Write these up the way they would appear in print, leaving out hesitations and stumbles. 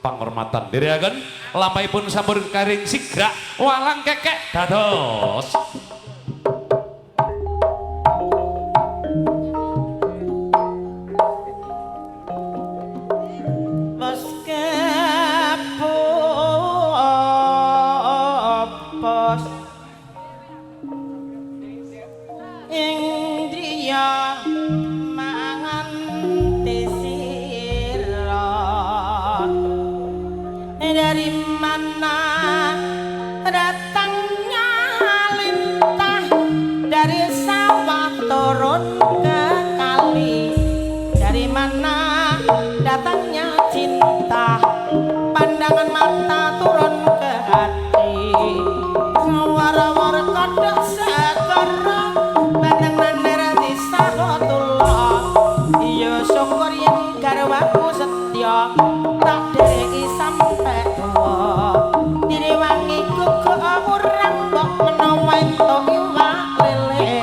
Pangormatan diriaken lampahipun sampun karing sigrak walang kekek dados. Indriya mangan sira, dari mana datangnya lintah, dari sawah turun ke kali, dari mana datangnya cinta, pandangan mata turun ke hati, wara-wara kodok segara, bandeng naner disahotullah, iya syukur yen garwaku setya, tak dereki sampe tuwa, direwangi gugu urang mbok menawa entuk iwak lele,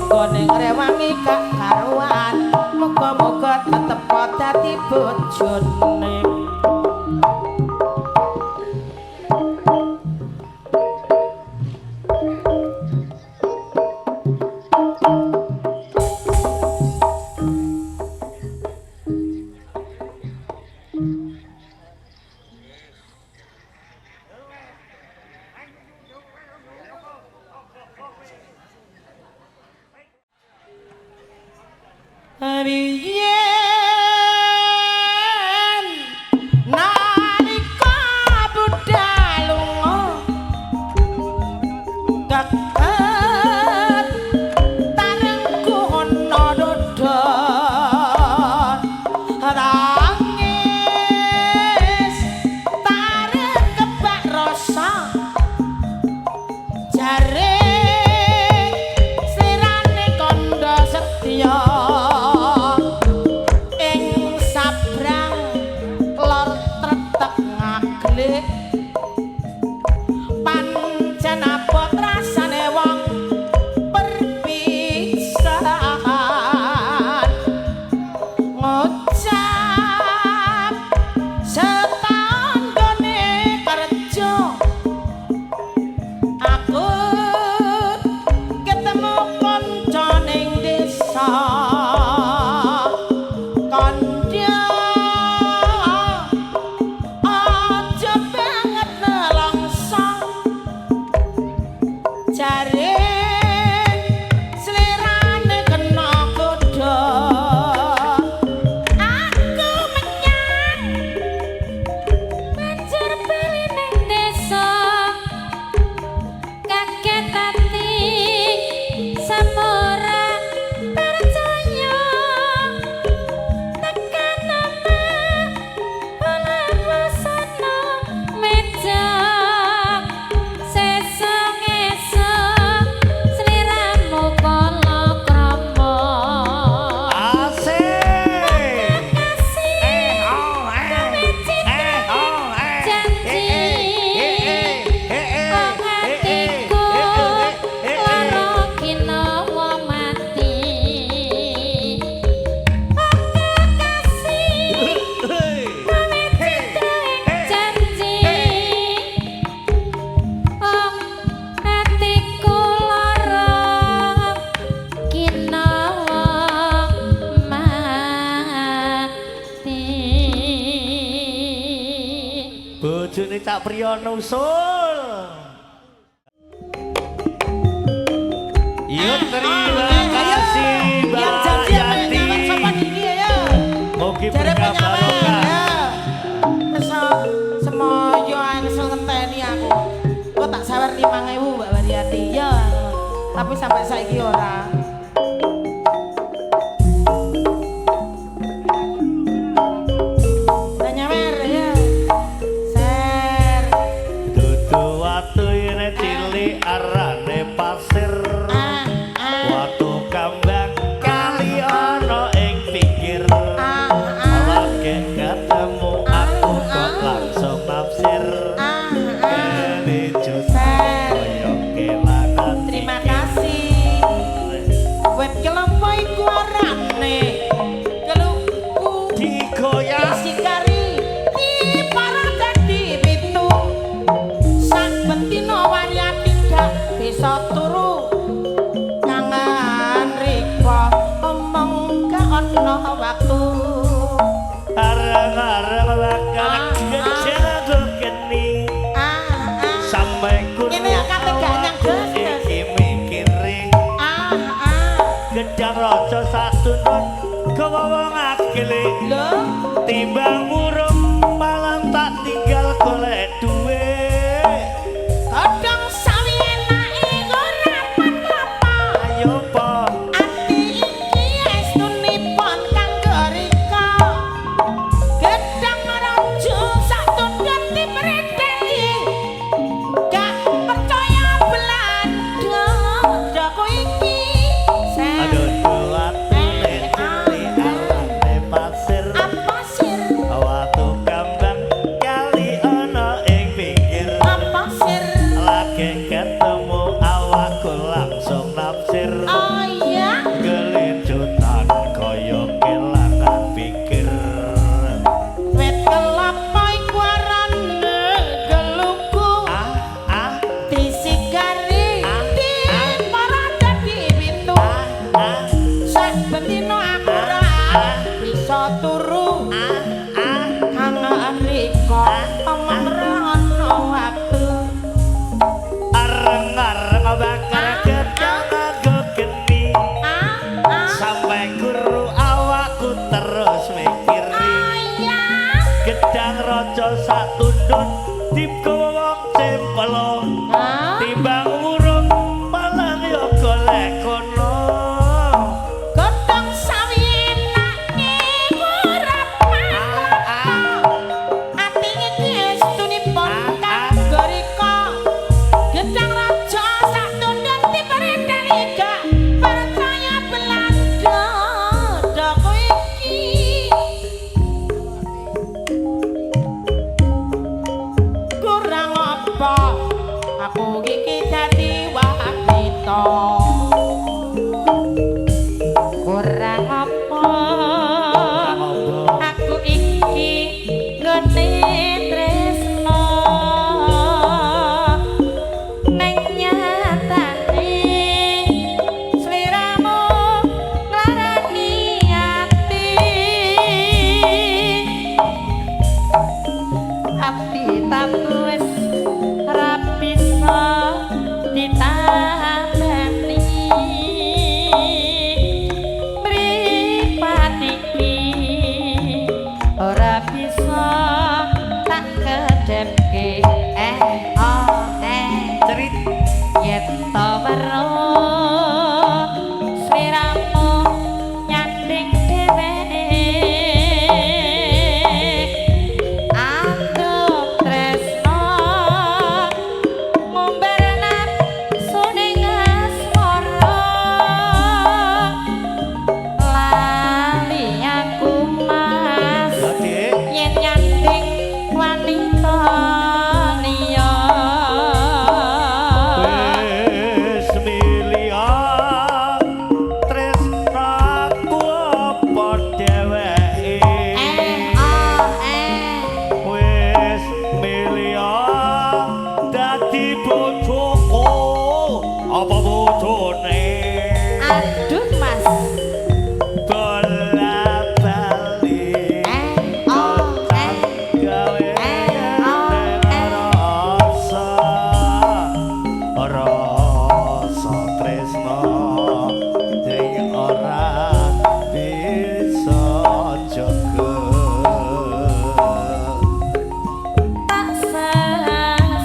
gone ngrewangi gak karuan, muga-muga tetep dadi bojone. Biyen nalika budal lunga keket tarengku ana dodo nangis tareng kebak rasa jare slirane kandha setya ing sabrang lor tretek ngaglik pancen abot rasane wong perpisahan ngucap setahun gone kerja aku ketemu kanca ning desa kandha aja banget nelongso jare slirane kena godha aku menyang Banjur bali ning desa kaget ati samora percaya tekan omah bulan wasana meja sesuk esuk sliramu kala krama. Asik. Kasih Eh oh eh. kowe citra Eh oh eh. janji Eh eh eh wong atiku lara kinawa mati. Oh kekasih, kowe citra janji, wong atiku lara kinawa mati. Bojone Cak Priyono usul. Yuk terima kasih Mbak Yang janjian Yati. penyawer sapa iki ya? Mugi Jare berkah penyawer barokah. ya. Wis semoyo angsel ngenteni aku. Kok tak sawer 5.000 Mbak Waryati ya. Tapi sampai saiki ora. Lah nyawer ya. Ser. Dudu watu yen cilik arane pasir. Ah ah Watu kambang kali ana ing pinggir. ah ah Lagi ketemu aku kok langsung nafsir. ah ah. Kene Ser. koyo kelangan. Terima kasih. raja sak tundun digawa wong cempelo. Hah? Timbang urung malang ya golek kono. Godhong sawi enake ora panglapa. Ati iki estunipun kanggo rika. Gedang raja sak tundun diperintah gak percaya Belanda. Doko iki kurang apa aku iki dadi wanita. Kurang apa aku iki nggone tresno ning nyatane sliramu nglarani ati ati tatu wis ra bisa ditambani mripat iki ora bisa tak kedhepke eh oh eh Cerit yen to weruh sliramu nyanding dheweke anduk tresno ngumbar nafsu ning asmara lali aku mas Ya, Dik. yen nyanding wanita liya. Wis milih tresnaku apa dheweke. Eh oh eh Wis milih dadi bojoku apa bojone. Aduh mas. Bola bali Eh oh eh gawe oh, eh. rasa rasa tresno sing ora bisa jaga. Tak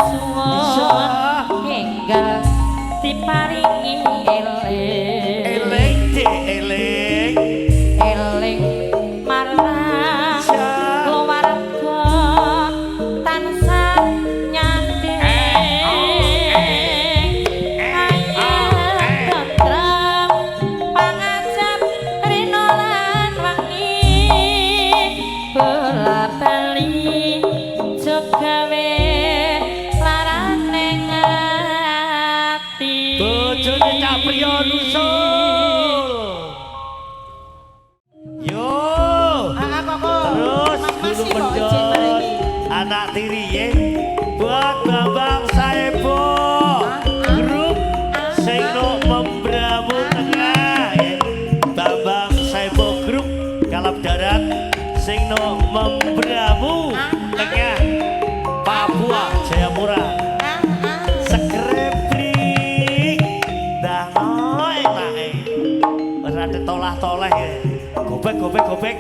sasuwun enggal diparingi eling. Eling Dik, eling. Eling marang keluarga tansah nyanding ayem tentrem pangajap rina lan wengi bola bali jogawe larane ati. Bojone Cak Priyo nusul. Yo. Ah, kok Terus Mas Gunung masih kok ijek Mendot mari iki. anak tiri ye buat Bambang Saebo grup sing no Membramu Tengah ye. Bambang Saebo grup Kalap Darat sing no Membramu Tengah Papua Jayapura. Ah, ah. Sekreprik dah enake ora ada tolah-toleh ye. Gobek gobek gobek.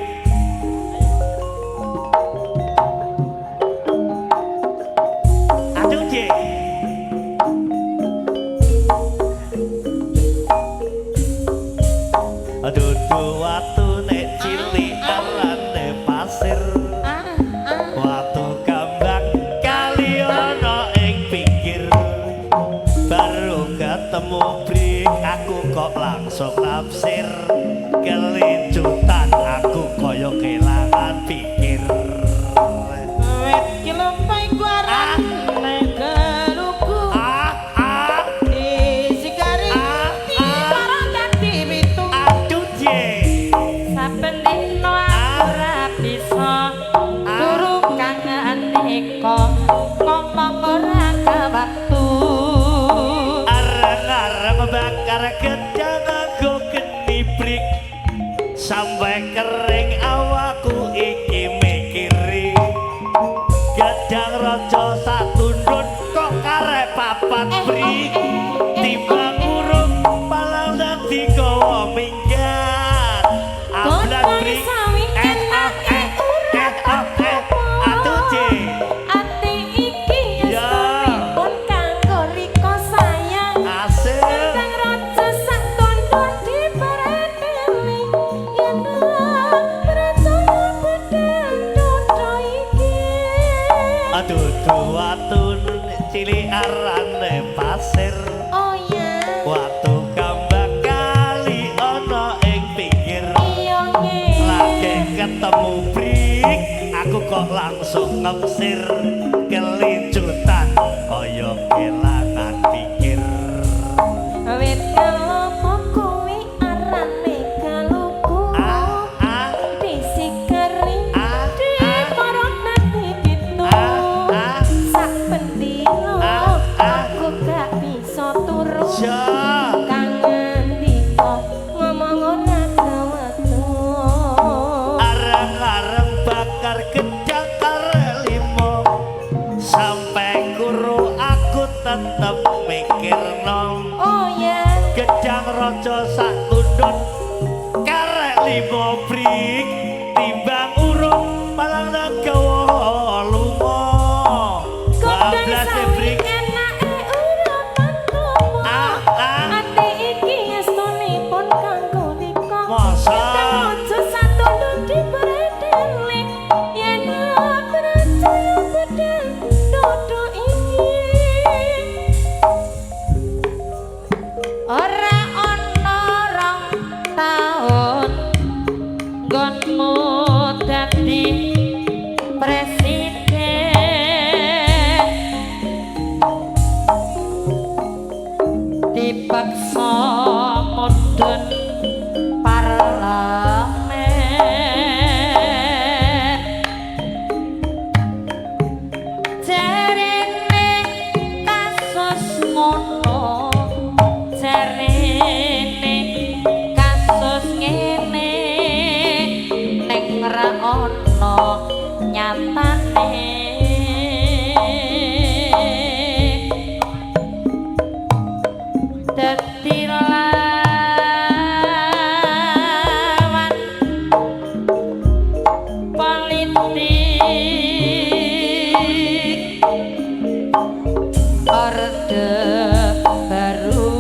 Aduh, Dik. Aduh, watu nek cilik arane pasir. Ah, ah. Watu kambang kali ana ing pinggir. Baru ketemu brik aku kok langsung nafsir. Kelincutan aku kaya kelangan pikir. Wit ki lumpai ku arane gelugu. Ah ah Isi garing Ah, ah. diparang dadi pitu. Aduh, Dik. Saben dina aku ora bisa turu kangen eko ngomong ora kewaktu. Areng-areng bakar gedang aku geni brik. Sampai kering awakku iki mikiri. Gedang raja satundun kok karek papat brik. Timbang urung palang dadi gawa minggat. Ablan Godhong brik. sawi Eh ah eh eh ah eh. Aduh, Dik. Dudu watu cilik arane pasir. Oh ya. Watu kambang kali ana ing pinggir. Iya nggih. Lagi ketemu brik, aku kok langsung ngemsir. Kelincutan kaya kelangan pikir. Wit kelopo kuwi arane kaluku. Ah ah Disikeri ah diporot nati pitu. ah ah. Sak pendino Ah, ah. aku gak bisa turu. Ja. Kangen diko ngomong ora kewatu. Areng-areng bakar gedang karek limo. Sampai kuru aku tetep mikir nom. Oh ya. Gedang raja sak tundun karek limo brik. Timbang urung malang nagawa lunga. Godhong Bablas sawi brik. enake ora patomo. Ah ah. Ati iki estunipun kanggo dika. Masa? Gedang raja satundun dibredeli. Yen ora percaya pedang dodo iki. Ora ana rong taun nggonmu dadi presiden. Dipaksa mudhun parlemen. Jarene kasus ngono, jarene kasus ngene, ning ra ana nyatane. Dadi lawan politik Orde Baru.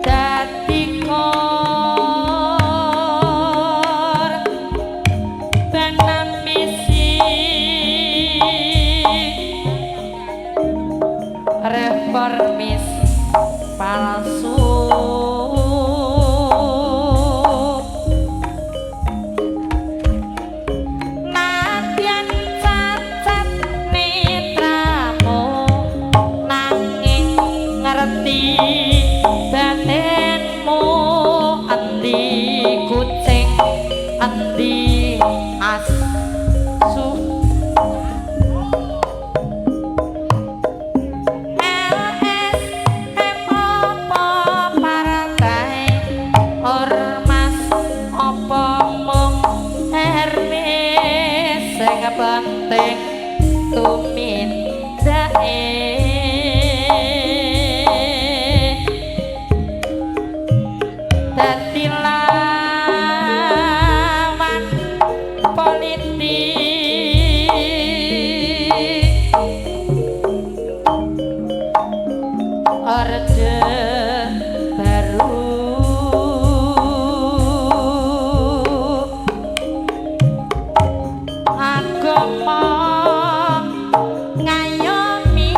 Dadi korban ambisi reformis palsu. Nadyan cacat netramu nanging ngerti batinmu. Endi kucing endi asu. LSM apa partai ormas apa mung RW sing penting tumindake. Dadi lawan politik Orde Baru. Agama ngayomi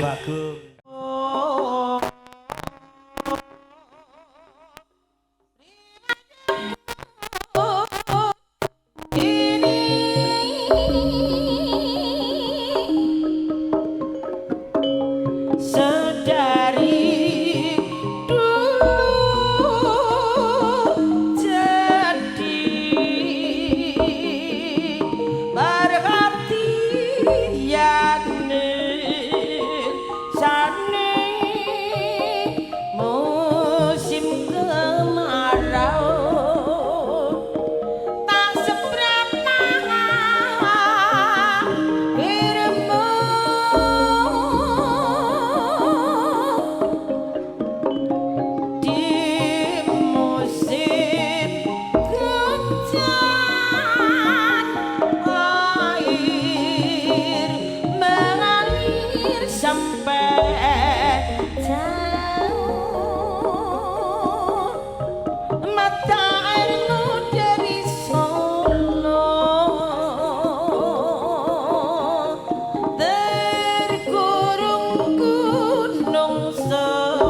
Agung. Sedari dulu jadi perhatian sane musim kemarau tak seberapa airmu di musim hujan air mengalir sampai jauh mata airmu dari Solo terkurung gunung seribu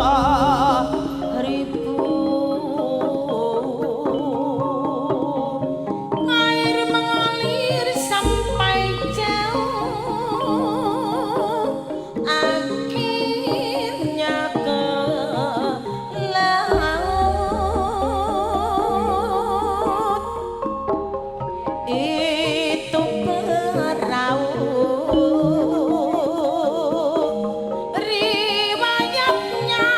air mengalir sampai jauh akhirnya ke laut itu perahu riwayatnya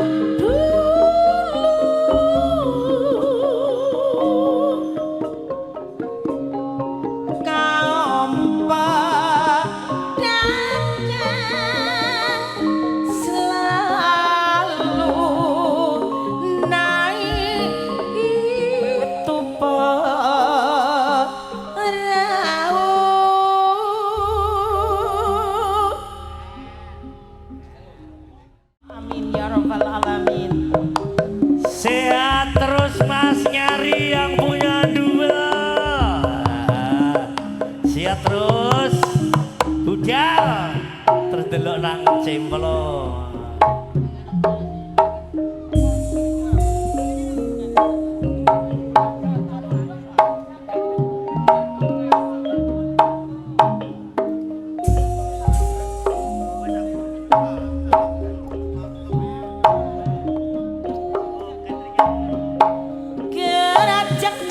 dulu kaum pedagang selalu naik itu perahu. Amin ya rabbal alamin. Sehat terus Mas nyari yang punya dua. Sehat terus. Budal. Terus delok nang cemplo.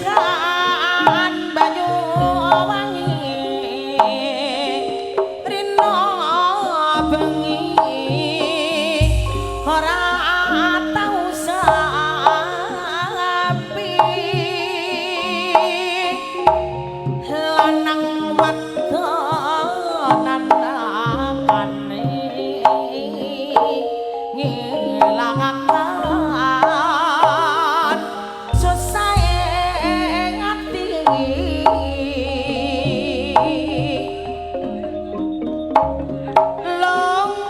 Gerajekan Banyuwangi rino bengi ora tau sapi lanang wadon anakane ngilangaken susahe ati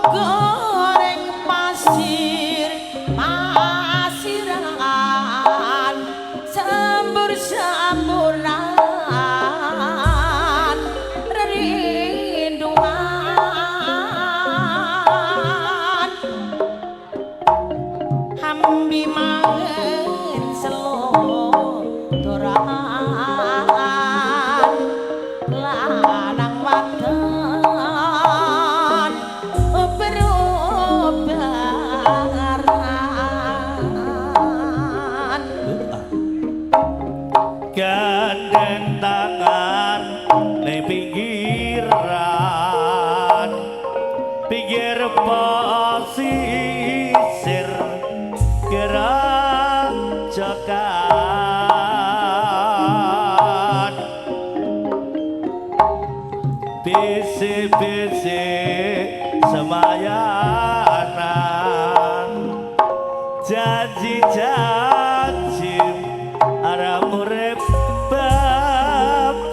longgoreng pasir pasiran sembur semburan rinduan hambi mangen selodoran lanang wadon berobaran. Gandeng tangan ning pinggiran pinggir pesisir gerajakan bisi-bisi semayanan janji-janji arep urip bebarengan.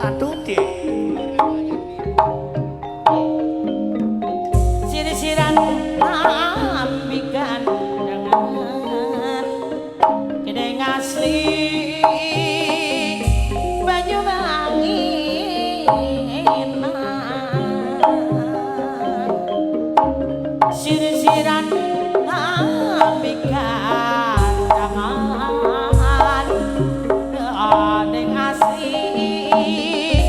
Aduh dik. Sir-siran ambikan dengan gedeng asli Banyuwangi. Sir-siran api kandangan ning asih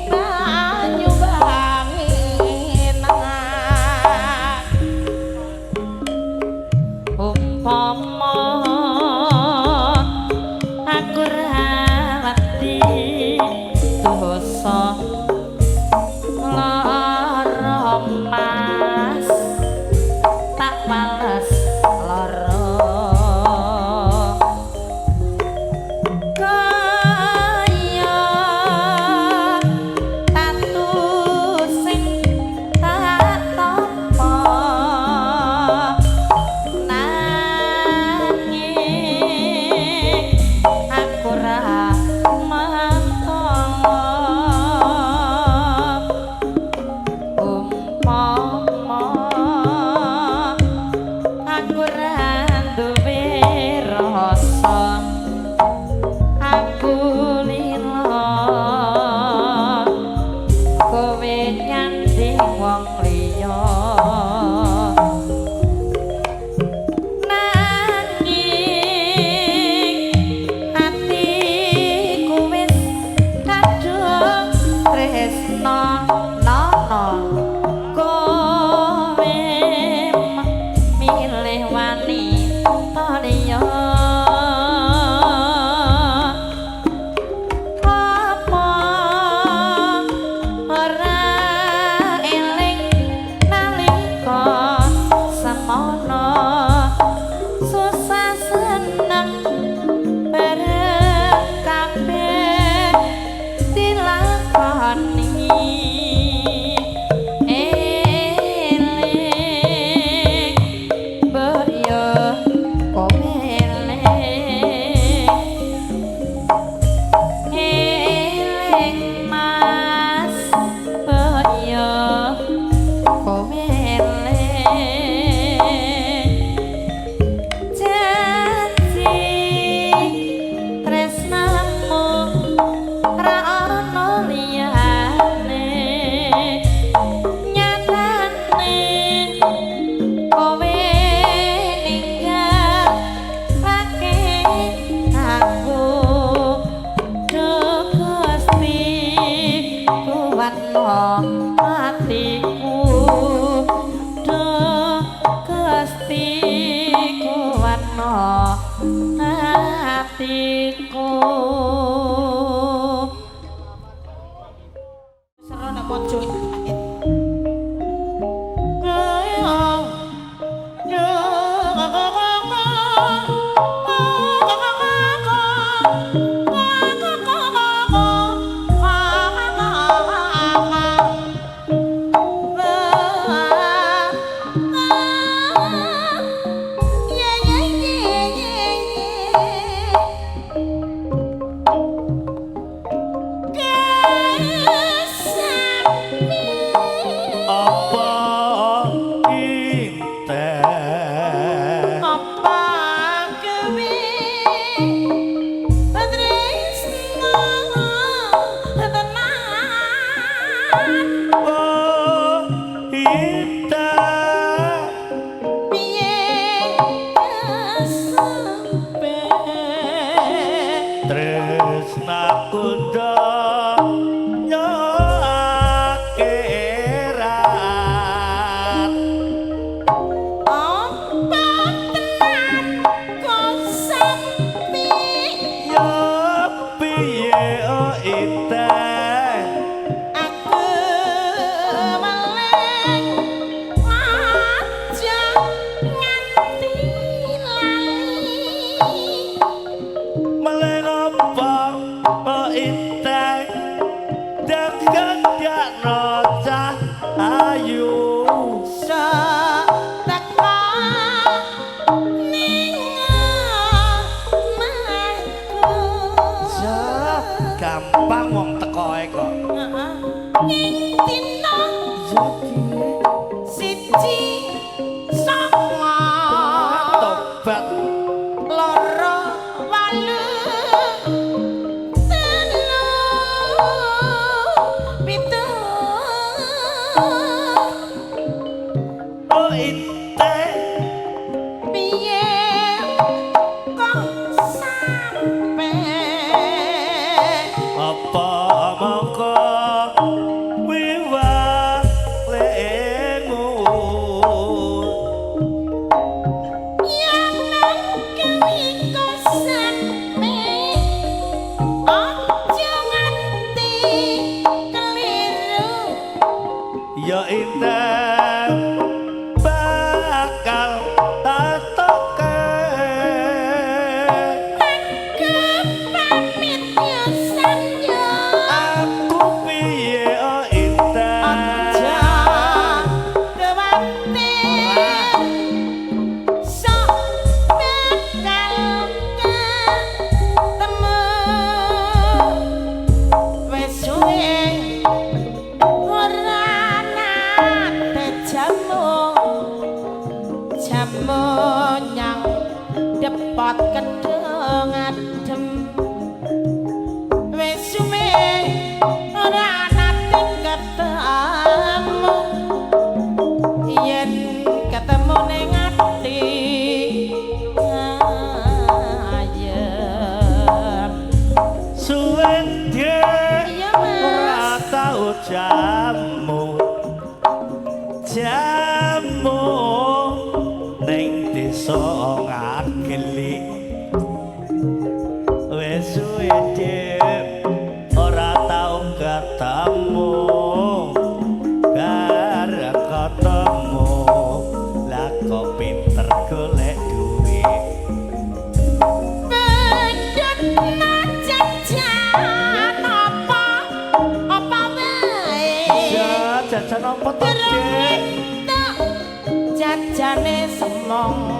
banyu banginan. Umpama aku ra wedi dosa lara mas tak males lara kaya tatu sing tak tampa nanging aku ra mentolo. Umpama aku ra duwe rasa aku lila kowe nyanding wong liya nanging atiku wis kadung tresna nono kowe milih wanita liya. Apa ora eling nalika semono susah seneng bareng kabeh dilakoni eling mbok yo kowe eling eling mas mbok yo kowe eling janji tresnamu ra ono liyane nyatane kowe ninggalake aku. Duh Gusti kuwatno atiku. Duh Gusti kuwatno atiku. Seru nek pojok. Apa inten Apa kewi tresna tenan? Oh inten Piye kesampe tresnaku donya akhirat. Apa tenan kok sampe Ya piye oh inten aku meleng aja nganti lali. Meleng apa oh inten dagang cah ayu. Seteka ning omahku. Ya gampang wong tekoe kok. Heeh. Ing dina siji songo Tobat. 2 8 3 7. Oh. Inte. Piye kok sampe Apa mongko wiwah lemu yang nang kewiko sampe aja nganti keliru. Ya inten bakal tatoke. Aku pamit ya sanyo. Aku piye oh inten. Aja kuwatir, sok bakal ketemu. Wis suwe ora nate jamu jamu nyang depot kedung adem. Wis suwe ora nate ketemu, yen ketemu ning ati ayem. Suwe Dik. Iya, Mas. Ora tau jamu jamu ning desa ngageli. Wis suwe Dik ora tau ketemu, bareng ketemu lah kok pinter golek duit. Pedhot jajan apa apa wae. Ya jajan apa to, Dik? Entuk jajane semongko.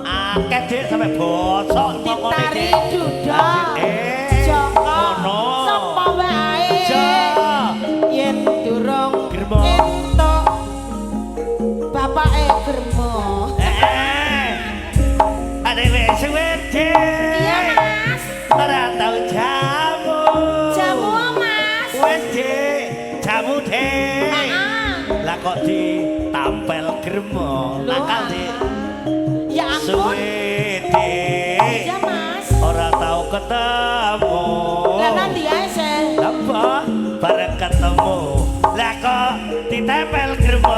Akeh Dik, sampe bosok mongkone, Ditari Dik. duda. Eh, Joko ngono. Sapa wae. Ja. Yen durung Germo. Entuk bapake germo. Eh. Ade wis suwe Dik. Iya, Mas. Ora tau jamu. Jamu, Mas. Wis Dik, jamu Dik. Ah. Lah kok ditampel germo. Loh, Nakal Dik. Ya ampun. Suwe Dik. Iya, Mas. Ora tau ketemu. Lah nanti ae se. Apa? Bareng ketemu. Lah kok ditempel germo.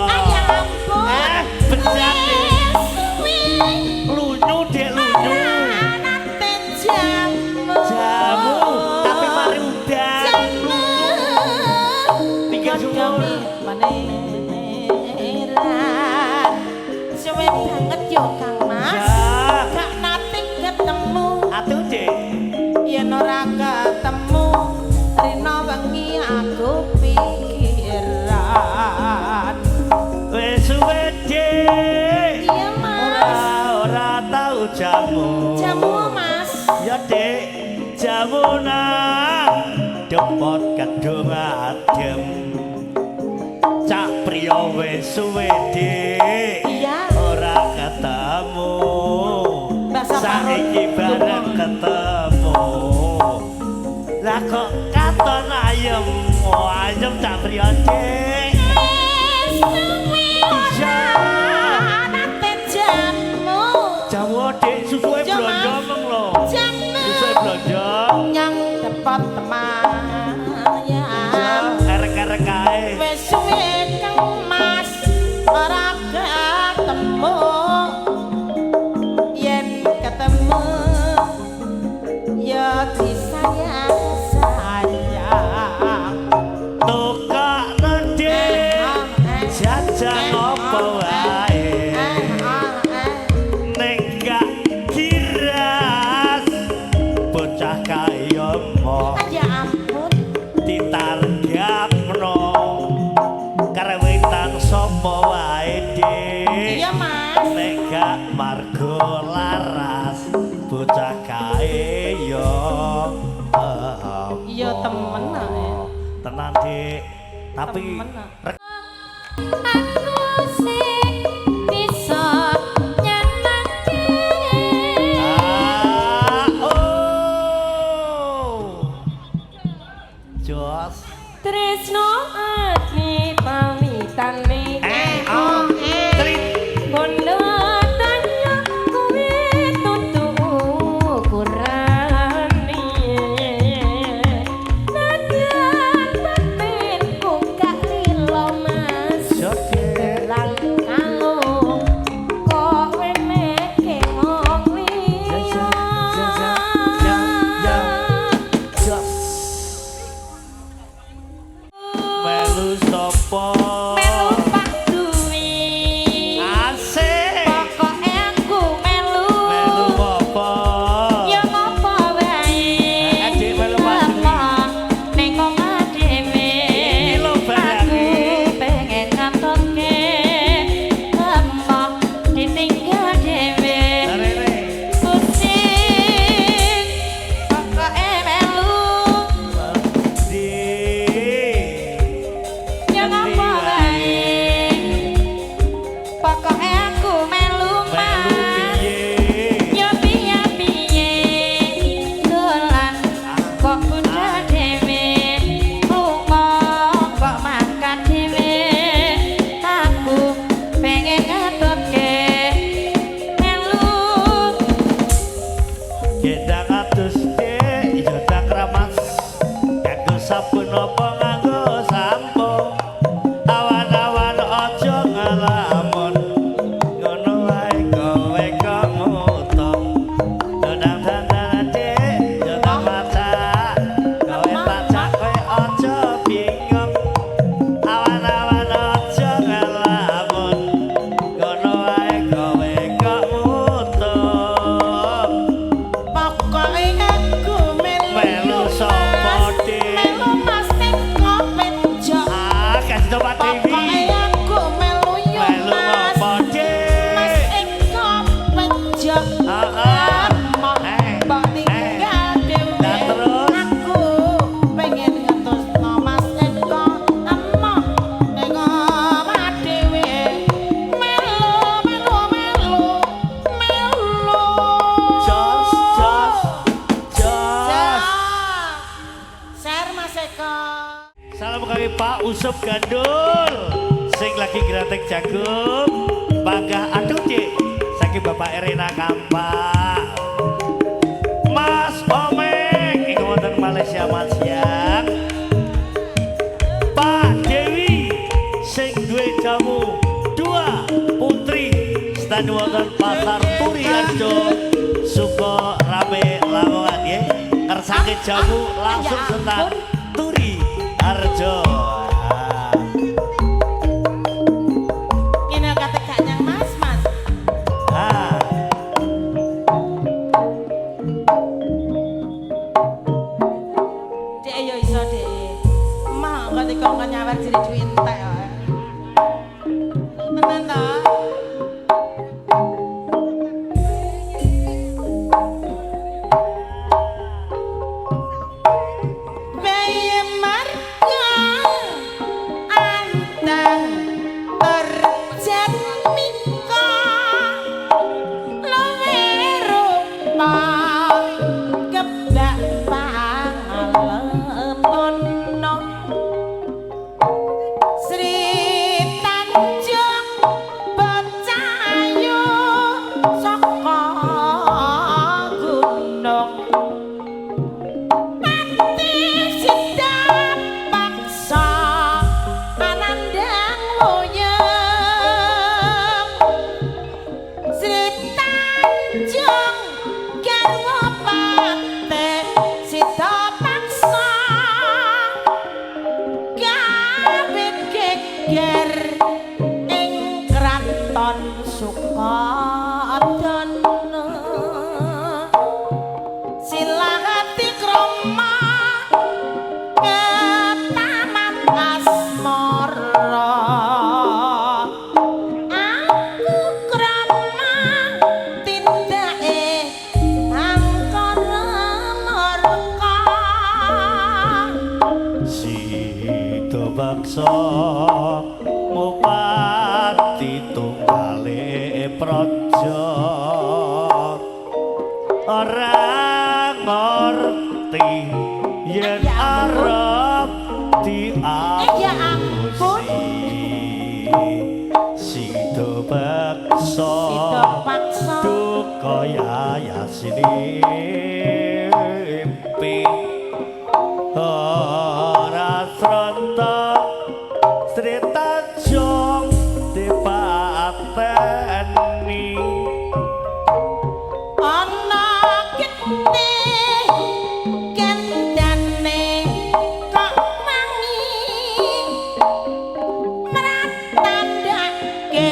Ah, ya ampun. Eh, bejat Dik. Wis suwe Lunyu Dik, lunyu. ora nate jamu. Jamu, tapi mari udan. Jamu. Pinggir sumur. Maneran. Suwe banget yo Kang Mas. Ya. Gak nate ketemu. Atuh Dik. Yen ora ketemu rina wengi aku pikiran. Wis suwe Dik. Iya, Mas. Ora ora tau jamu. Jamu, Mas. Ya Dik, jamu nang depot kedung adem. Cak priya wis suwe Dik. Iya. Ora ketemu. Mbak Saparun. Saiki bareng ketemu. Lah kok katon ayem, oh ayem cak priya Dik. Wis suwe Iya. ora nate jamu. Jamu Dik, susuke Iya, Mas. blonjo meng lho. Jamu. Susuke blonjo. Nyang depot temayam. Erek-erek kae. Wis suwe Kang Mas ora ketemu. Yen ketemu ya disayang sayang. Tukokno Dik. Jajan apa wae. Nek gak kiras bocah kaya mo Ya ampun. Ditargapno karewetan sapa wae Dik. Iya, Mas. Nek gak margo laras bocah kae yo. Iya, temen, ae. Tenan Dik, tapi Temen, ah. Aku sing bisa nyenengke. Ah, oh. Jos. Tresno ati pamitane. Eh, oh. Pokoke aku melu Melu Mas. piye? Yo piye piye dolan kok budal dhewe, lunga kok mangkat dhewe, aku pengen ngetutke melu. Gendang adus dik, ya tak kramas. Kanggo sabun apa nganggo sampo? Awan-awan aja ngelamun. Ngono wae kowe kok ngutang. Dodang dandan dik, ya tak macak. Kowe pacak kowe aja bingung. Awan-awan aja ngelamun. Ngono wae kowe kok ngutang. Pokoke aku melu. Melu sapa, Mas. Dik? Melu Mas Eko Pejo. Ah, kasih tau Pak Dewi. Pokoke aku melu yo Melu Mas. ngopo, Dik? Mas Eko Pejo. Ah, ah. Emoh, Eh, mbok tinggal dhewe. Lah, terus? Aku pengen ngetosno Mas Eko. Emoh ning omah dhewe. Melu melu melu melu. Jos, jos, jos. Share Mas Eko. Salam kami Pak Usop Gandul sing lagi gratek jagung. Bangga aduh Dik, saking Bapak Erina Kampak. Mas Omeng iku wonten Malaysia Mas siang. Pak Dewi sing duwe jamu dua putri stand wonten Pasar Turi Harjo Suko Rame Lamongan nggih. Kersake jamu langsung Ya sentan ampun. Turi Harjo. Ah. Ngene kate gak nyang Mas, Mas. Ah. Dek yo iso dek. Mah kok dikongkon nyawer jere duwe entek kok. Tenan ta? Bayi marga anteng terjatmika luwe rupa kebak pangalemono Sri Tanjung Becayu saka gunung Pati sida paksa anandang wuyung Sri Tanjung garwa pate sida paksa gawe geger ing kraton Sukodana Silahati krama ketaman asmara aku krama tindake angkara murka. Sida baksa mupati tunggale praja ora ngerti yen Ya ampun. arep Ya ampun. diapusi. Sida baksa Sida paksa duka yayasinimpi ora sronta Sri Tanjung dipateni. Ana getih kendane kok wangi mratandake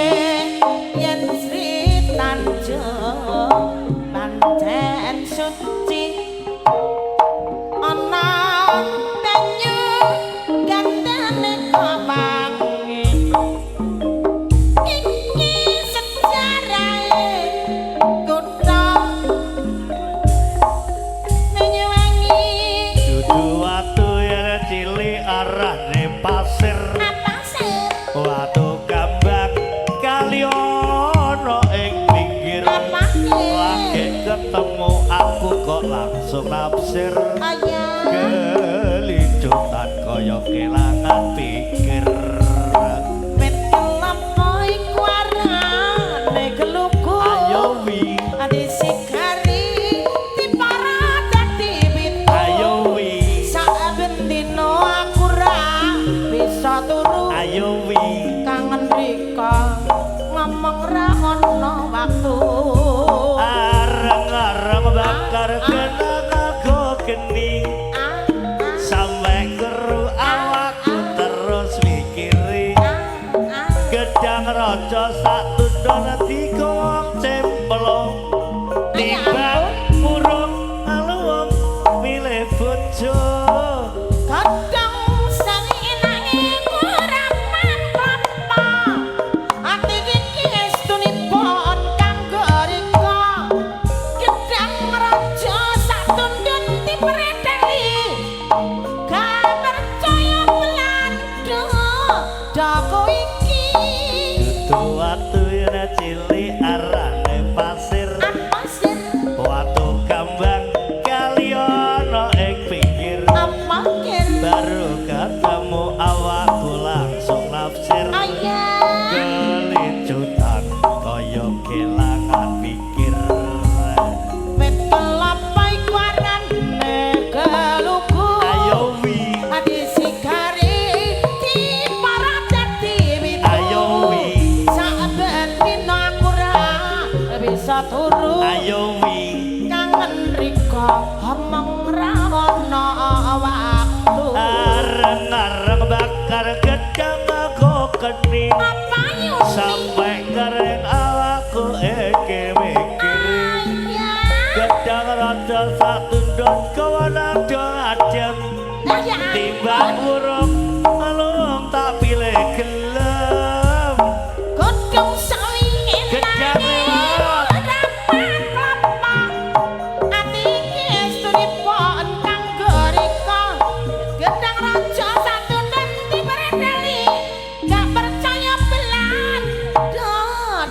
yen Sri kok langsung nafsir. Ayah. Kelincutan kaya kelangan pikir. Wit kelapa iku arane geluku. Ayo wi, disikari dipara dadi pitu. Ayo wi, saben dina aku ra bisa turu. Ayo wi, kangen rika ngomong ra ono waktu. Areng-areng bakar kena nganggo geni. Sampai keru awakku terus mikiri. Gedang raja sak tundon digowong cemplung. Timbang murung aluwung milih bojo. Kadang sari enake kurapan kelapa. Ati iki estunipun kanggo rika. Gedang raja sak tundun dipreteli. Gak percaya Belanda dako iki. Dudu watu yen cilik arane pasir. Apa sir? Watu kambang kali ana ing pinggir. Apa kir? Baru ketemu awakku langsung nafsir. Ayah. Kelincutan kaya kelangan pikir. Wit kelapa iku arane geluku. Ayo wi, disikari dipara dadi pitu. Ayo wi, saben dina aku ra bisa turu. Ayo wi, kangen rika omong ra ono waktu. Areng-areng bakar gedang nganggo geni. Apa yuni? Sampai kering awakku iki mikir. Ayah. Gedang raja sak tundun kawana do adem. Ayah. Timbang urung alung tak pilih gelem. Godhong sawi Gedang enake lewat. rapat kelapa. Ati iki estunipun kanggo rika. Gedang raja satundun dipreteli. Gak percaya Belanda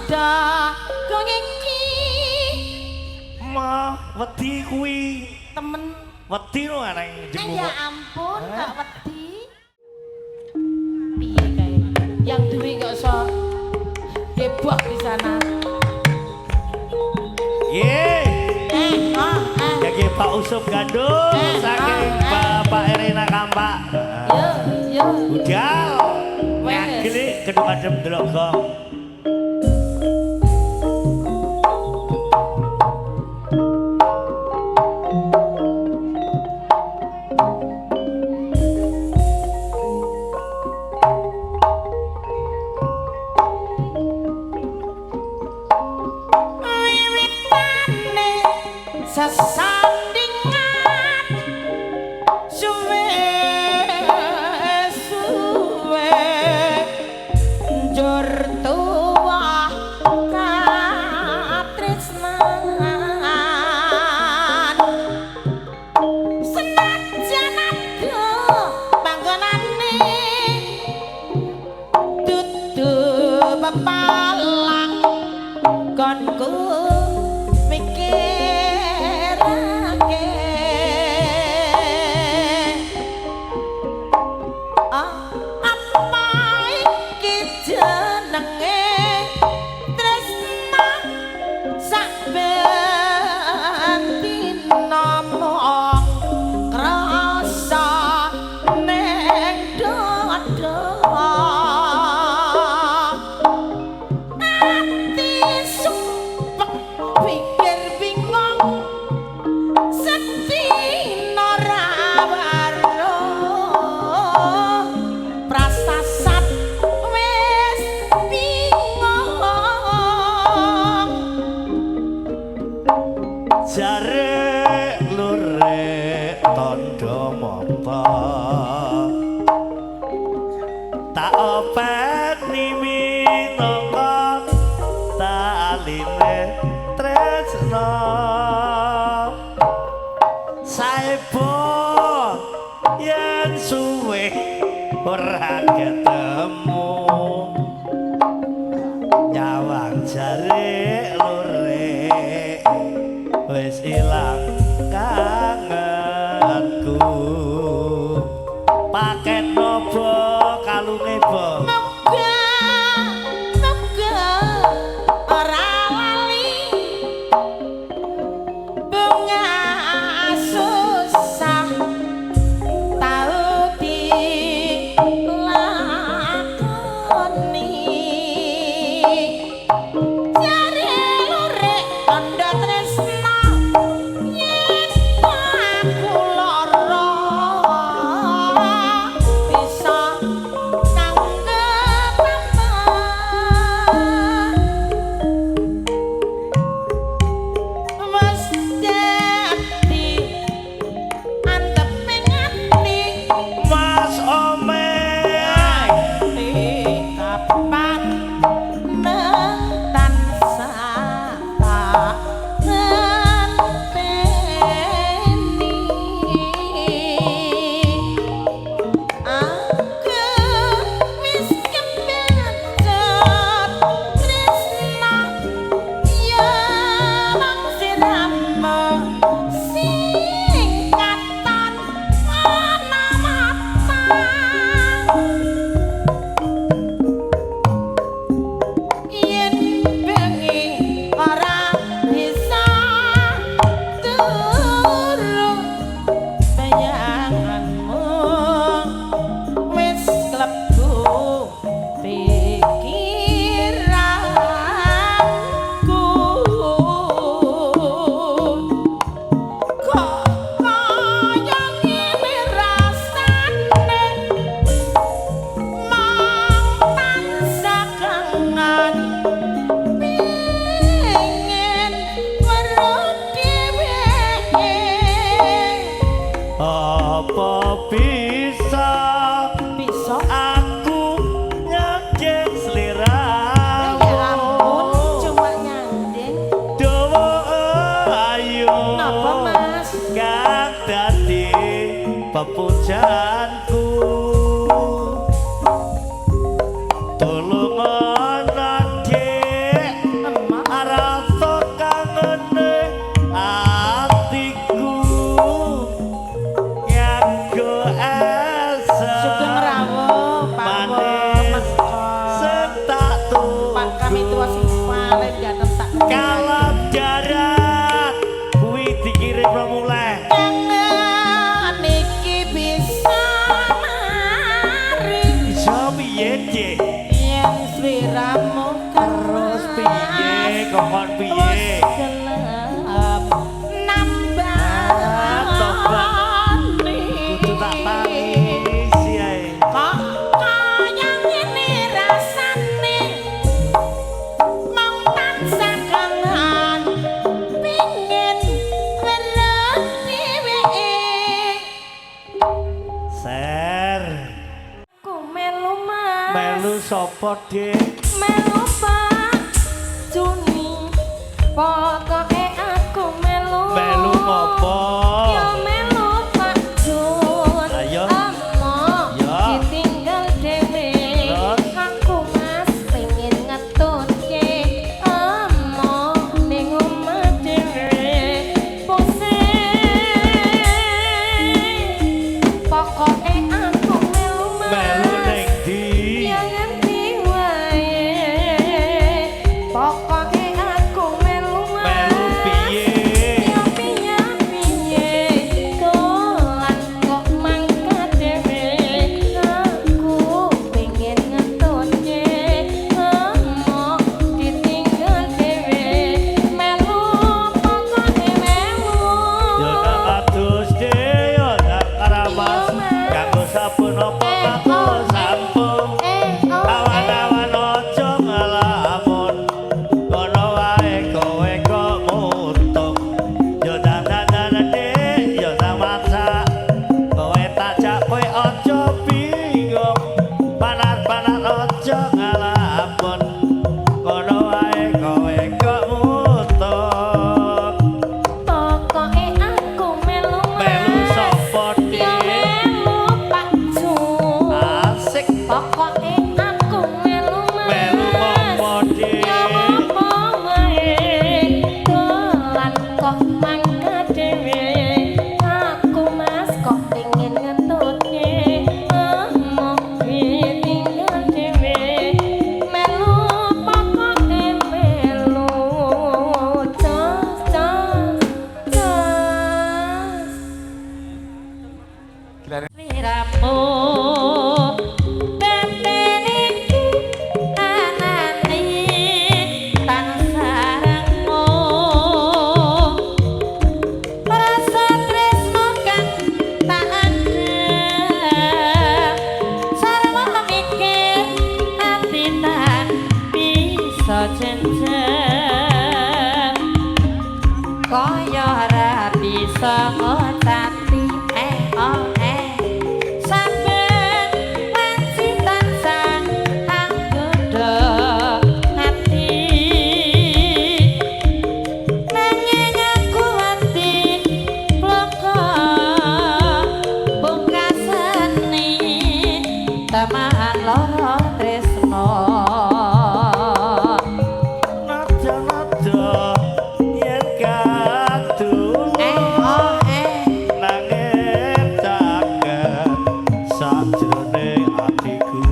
dako iki. Ma wedi kuwi. Temen. Wedi no areng jenguk. Ya ampun, gak wedi. Piye kae? Yang duwe kok iso heboh di sana. Ye. Eh, ah, eh. Yaki Pak Usup Gandul saking Bapak Erina Kampak. Yo, yo. Budal. Wes. Ngageli gedung adem delok gong. Wiwitane sesandingan suwe suwe njur tuwa katresnan. Senajan adoh panggonane dudu pepalang konku mikirake. Ah, apa iki jenenge tresna saben dina mung krasa ning dada. Ati sumpek pikir bingung sedina ra weruh prasasat wis bingung. Jare lure tondo mata tak openi minangka taline tresna. Saebo yen suwe ora ketemu nyawang jare lure wis ilang. Piye kokon piye? Wis gelem Ah, tobat. nambani. Kudu tak tangisi ae. Kok kaya ngene rasane, mung tansah kangen, pingin weruh dheweke. Ser. Ku melu Mas. Melu sapa, Dik? Melu Pak Juni. Pokoke aku melu. Melu ngopo? Ya melu Pak Jun. Ayo. Amo Ya. ditinggal dhewe. Terus? Aku Mas pengen ngetutke amo ning omah dhewe. Pusing. Pokoke aku melu Mas. Melu ning ndi? Ya ngendi wae. Pokoke aku melu Mas. Melu piye? Ya piye piye dolan kok mangkat dhewe. Aku pengen ngetutke emo ditinggal dhewe. Melu pokoke melu. Yo nang adus, Dik, yo nang karamas. Iya, Mas. Kanggo sabun apa Eh, kanggo oh, eh. sampo. Eh, oh, eh. Awan-awan aja ngelamun. Kono wae kowe kok mutung. Yo dandan Dik, yo nang masak. Kowe tak jak kowe aja bingung. Panas-panas aja ngelamun. Kono wae kowe kok mutung. Pokoke aku melu Mas. Melu sapa, Ya Dik? melu Pak Jun. Asik. Pokoke aku melu Mas. Melu ngopo, Dik? Ya apa wae dolan kok mangkat dhewe. Aku Mas kok pengen ngetutke emo ditinggal dhewe. Melu pokoke melu. Jos jos jos. Sliramu batin iki anane tansah rengmu, rasa tresno kang tak andhep, sarwa mikir ati tak bisa jenjem, kaya ora bisa ngocati eh oh eh. Saben wanci tansah anggodha ati, nanging aku ati bloko pungkasane teman lara tresno. Nada-nada yen kadulur Eh oh eh. nanging caket sajrone atiku.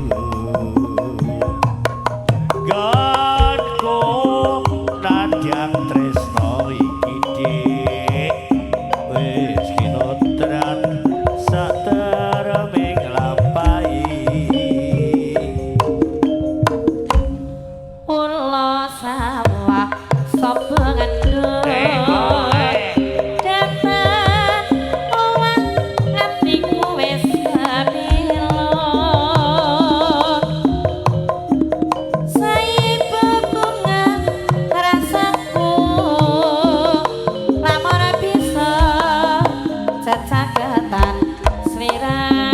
Gonku nadyan tresno iki, Dik, wis kinodran satereming lampahi. Ula sawah sapa ngendut Eh, oh, eh. Dapat uang atiku wis kabilo. Saibu bunga rasaku lamun bisa cecaketan sliramu.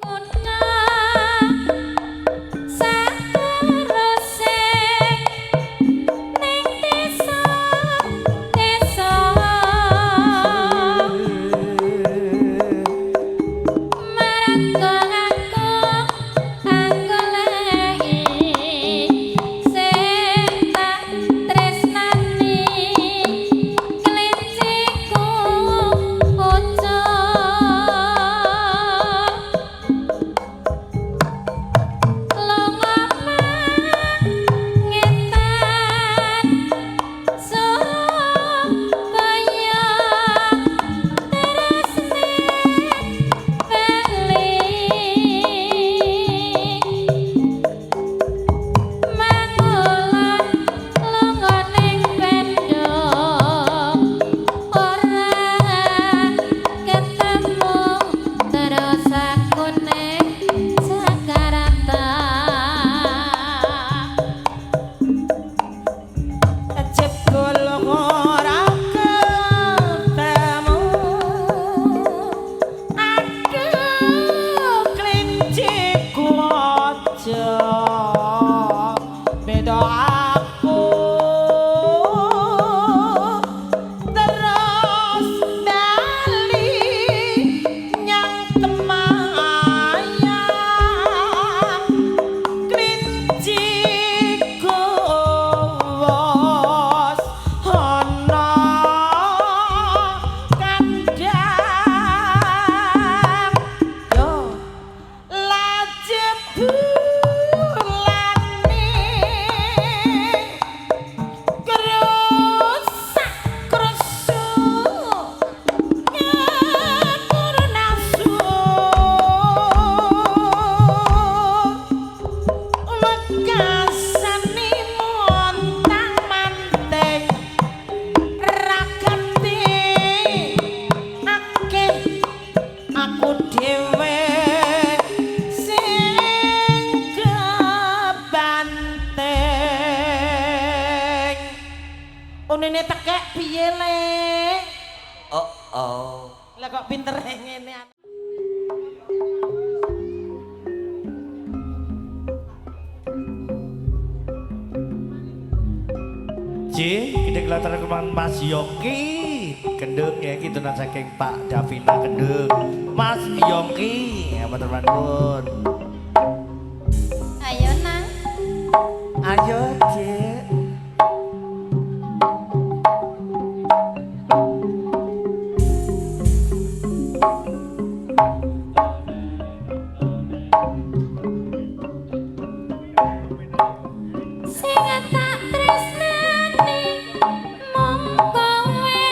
Kutha Piye, Le? Oh oh. Lah kok pinter ngene. J, kita kelihatan kemana Mas Yongki Kendung ya, kitunan saking Pak Davina Kendung. Mas Yongki, ya matur nuwun. Ayo nang. Ayo, Cik. Sing tak tresnani mung kowe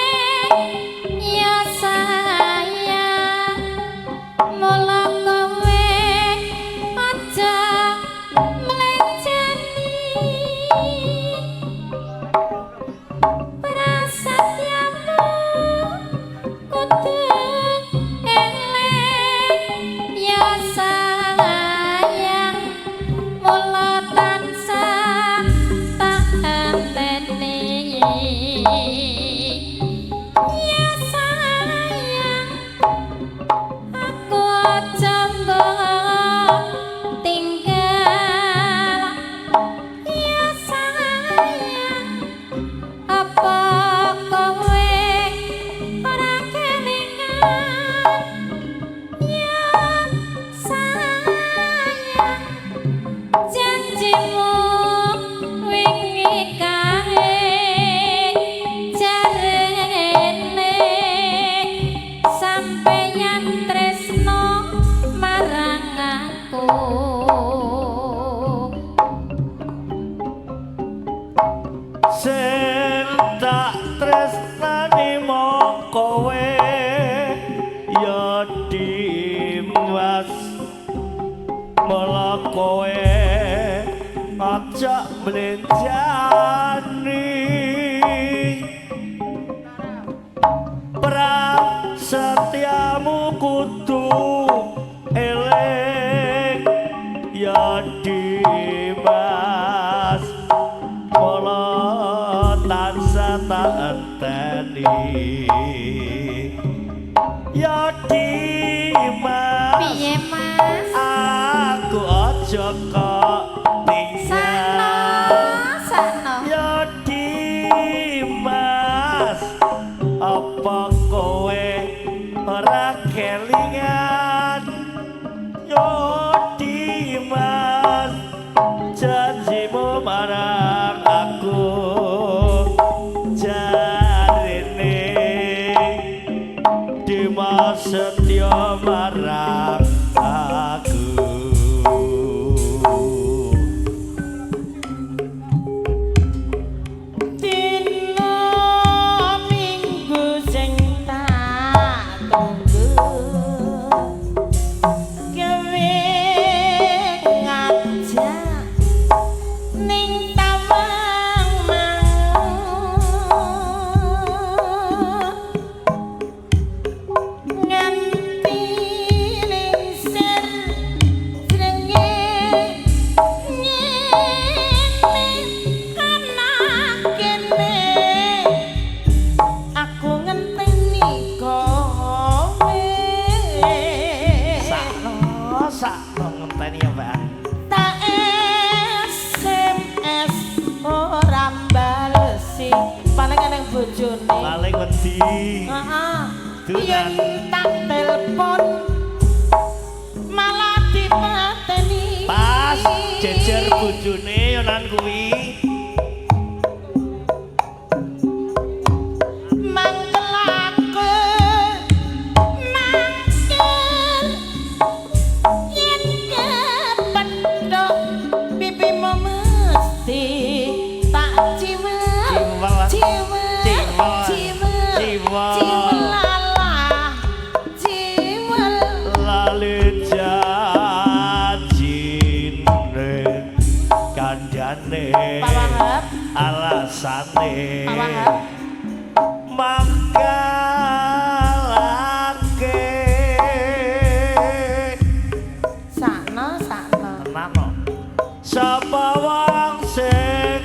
ya sayang, mula kowe aja mlenjani prasetyamu kudu eling ya sayang, mula tansah tak enteni ya sayang, aku aja mbok tinggal ya sayang, apa kowe ora kelingan ya sayang, janjimu wingi kae jarene sampeyan tresno marang aku. Sing tak tresnani mung kowe ya Dimas, mula kowe aja mlenjani prasetyamu kudu eling ya Dimas, mula tansah tak enteni ya Dimas. Piye Mas? Aku aja kok Sakno, tinggal sakno. ya Dimas, apa kowe ora kelingan ya Dimas, janjimu marang aku jarene Dimas setya marang aku. Dina minggu sing tak tunggu gawe ngajak ning tawang mau nganti lingsir srengenge ngene kana kene aku ngenteni kowe. Sakno, sakno ngenteni ya, Mbak. Tak SMS ora balesi, paling eneng bojone. Paling wedi. Heeh. Dunan. Yen tak telepon malah dipateni. Pas jejer bojone yo nan kuwi. Mangkelake mangkel yen kepethuk pipimu mesti tak ciwel. Ciwel. Ciwel. Ciwel. Ciwel. Ciwel. Ciwel lalah ciwel. Lali janjine kandhane Pak Wahab. Alasane Pak Wahab. Mangkalake. Sakno, sakno. Tenan no. Sapa wong sing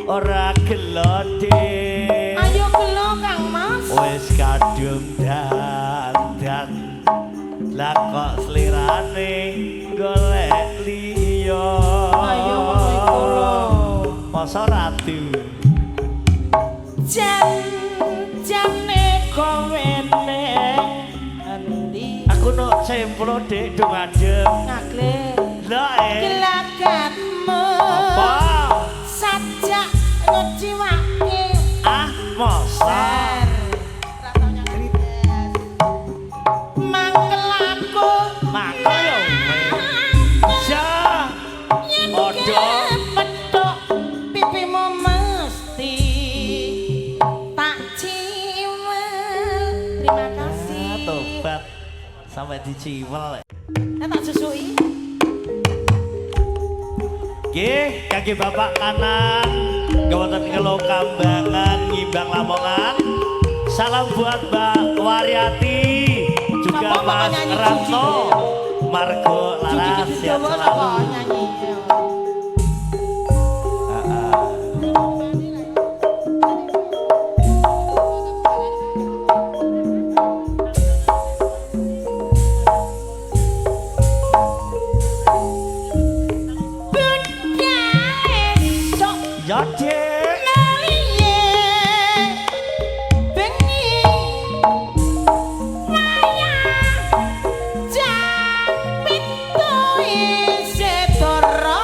ora gelo. Ayo gelo. Sempro Dik do ngadeg. Ngaglir. Lah eh. Gelagatmu. Apa? Sajak ngeciwake. Ah, masa. Mangkel aku. Mangkel ya. Ja. Padha. Kepethuk pipimu mesti tak ciwel. Terima kasih. Ah, tobat. Sampai diciwel. Nah, tak susui. Nggih, kangge bapak kanan wonten Ngelo Kambangan Ngimbang Lamongan. Salam buat Mbak Waryati, juga Sapa kok Mas nyanyi Ratno, Juji? Margo Juji Laras Kidul sehat Jawa selalu. sapa nyanyi? Ah, Bunda esok Ya, Dik. meliye bengi wayah jam 7 isih turu.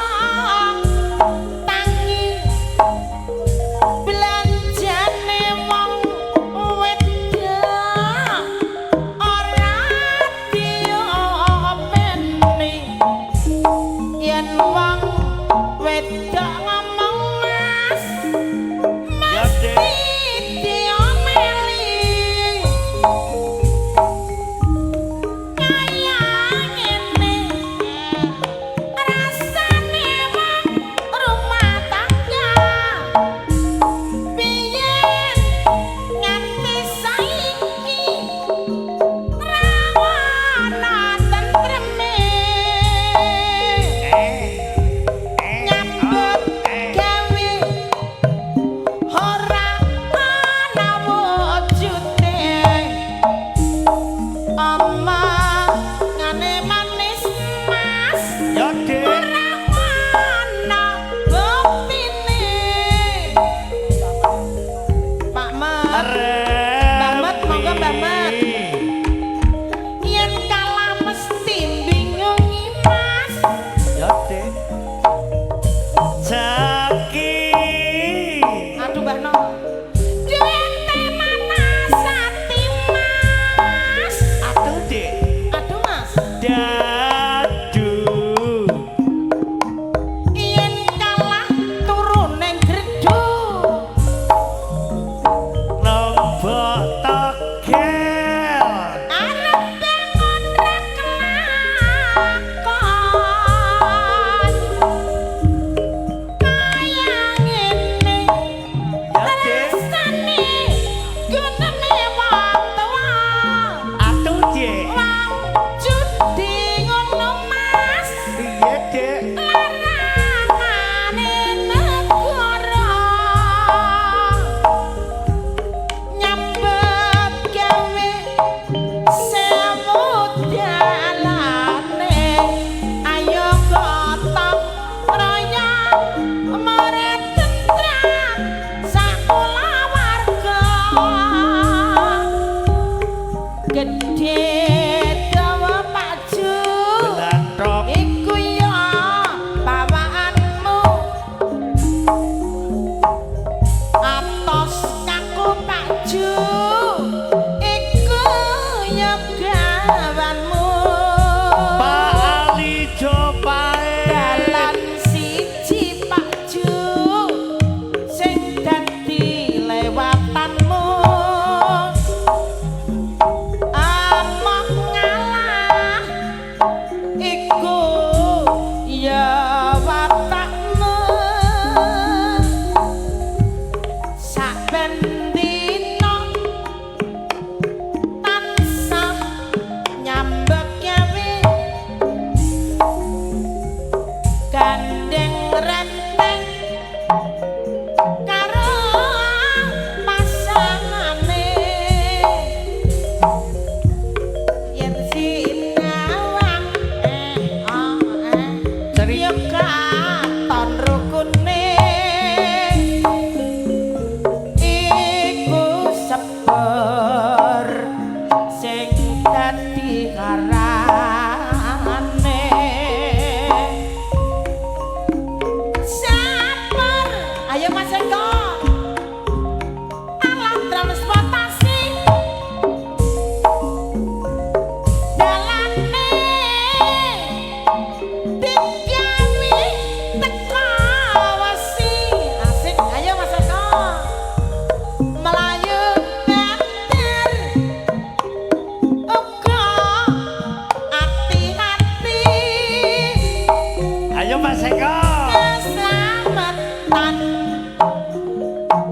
Mas Eko. Keselamatan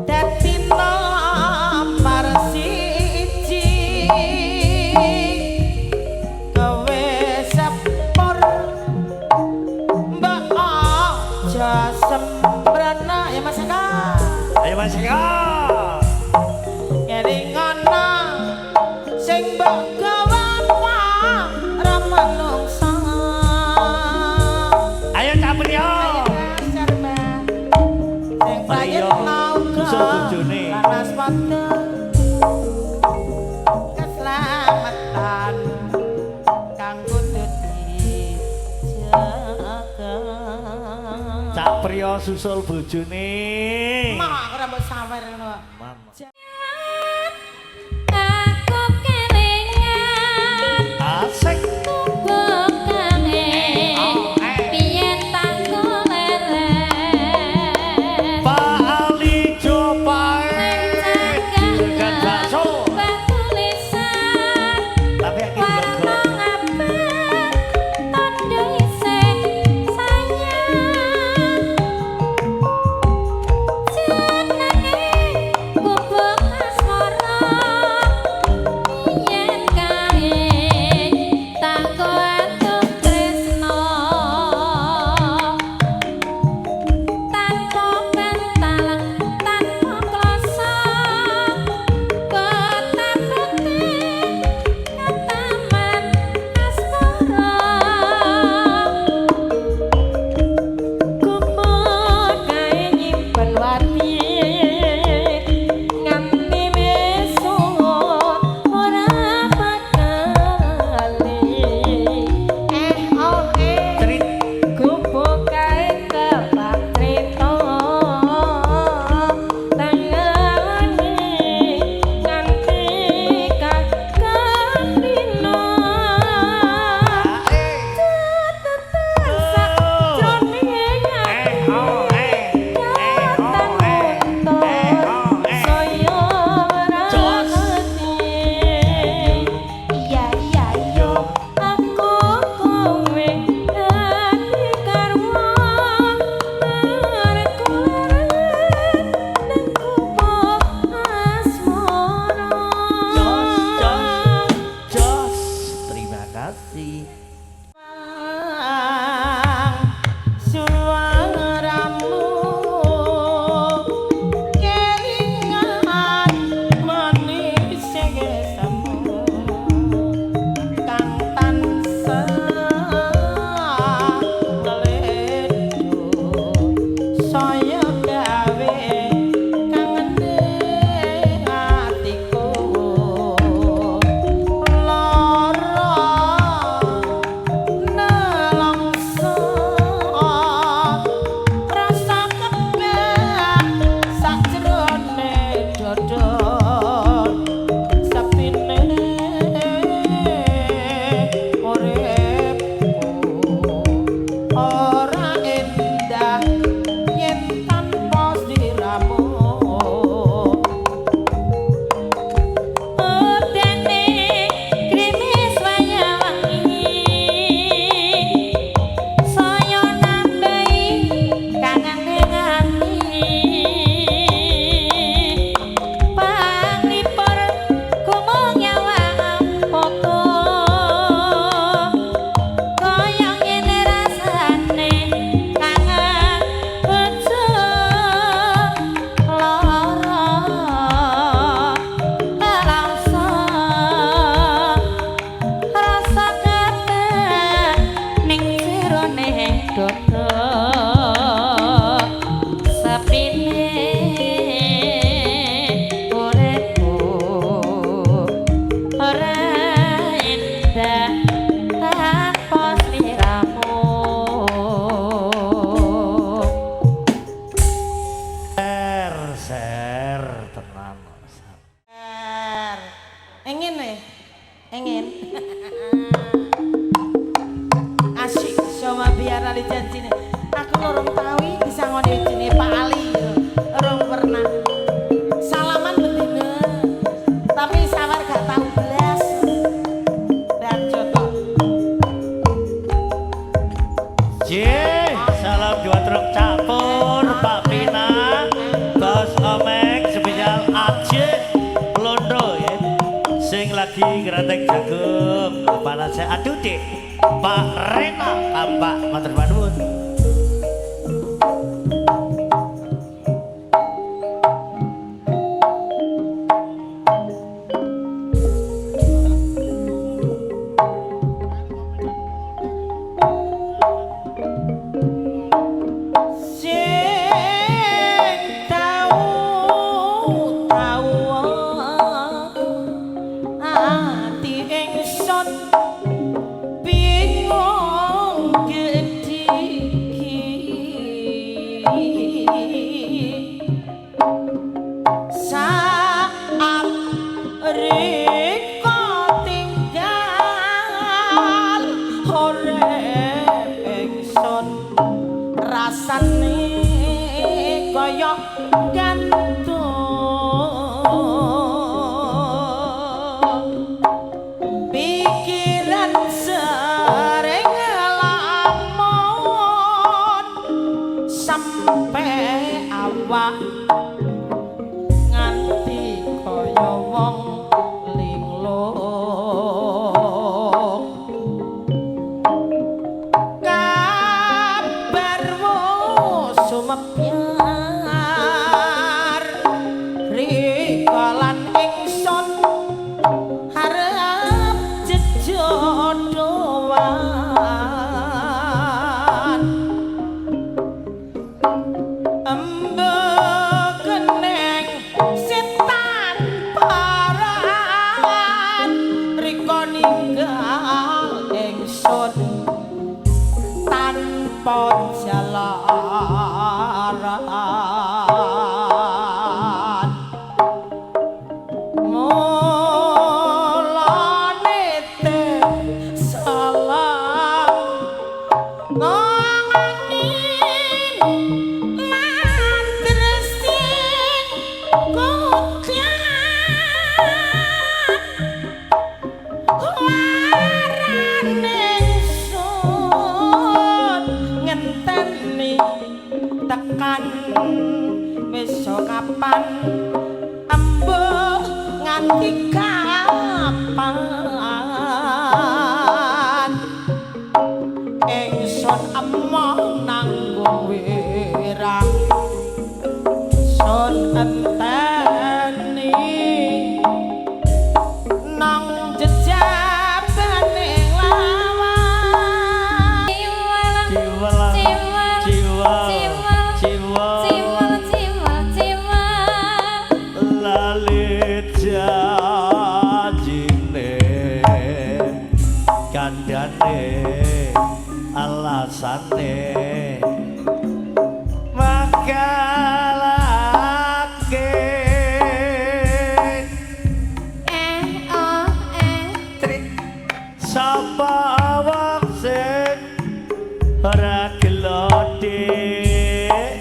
dadi nomor siji. Kowe sepur mbok aja sembrana ya Mas Eko. Ayo Mas Eko. Ngeling ana sing mbok gawa para manungsa. Ayo Cak Priyo. Ayo Mbak. Sing Priyo, prayitna uga susul bojone. Lanas padha keselamatan kang kudu dijaga. Cak Priyo susul bojone. Mah aku ora mbok sawer ngono. Mama. Aku kelingan Asik. bokane piye tak goleren Pak Ali Jopae. Dan bakso. Batu lisan Tapi aku warna blok. ngabang tondo isih sayang jenenge gubuk asmara yen kae tak kuatuk tresno tanpa bantalan tanpa kloso kota putih kataman asmara gumuk kae nyimpen wati nganti besok ora bakal Eh oh eh. Cerit. Gubuk kae tepak crita tangane nganti kakak dina catatan sakjroning Eh oh eh. Eh oh eh. Eh oh eh. saya Jos. ngerti. Iya iya iya. Aku kowe dadi garwa arep leren nang gubuk asmara. Jos, jos, jos. Terima kasih. Suaramu kelingan manis semu kang tansah ngledho saya gawe kangene atiku lara nelongso rasa kebak sakjroning dada sepine uripku ora endah yen tanpa sliramu. Udane grimis wayah wengi saya nambahi kangene ati panglipur gumung nyawang foto kaya ngene rasane kangen bojo lara nelangsa rasa kebak ning jerone dada sepine uripku ora endah tanpa sliramu. Ser, ser, tenan. Er. Engin nih. Engin. Asik sama biar ali janjine. Aku lorong tahu bisa ngoni jenenge Pak Ali. Rong pernah. Salaman bendina. Tapi sawar gak tahu belas. Dan joto. J, dua truk campur Pak Pina, Bos Omek, spesial Aceh Londo ya. Sing lagi ngeratek jagung, panas saya aduh deh. Pak Rena Kampak matur nuwun. Alasane makalake sapa wong sing ora gelo dik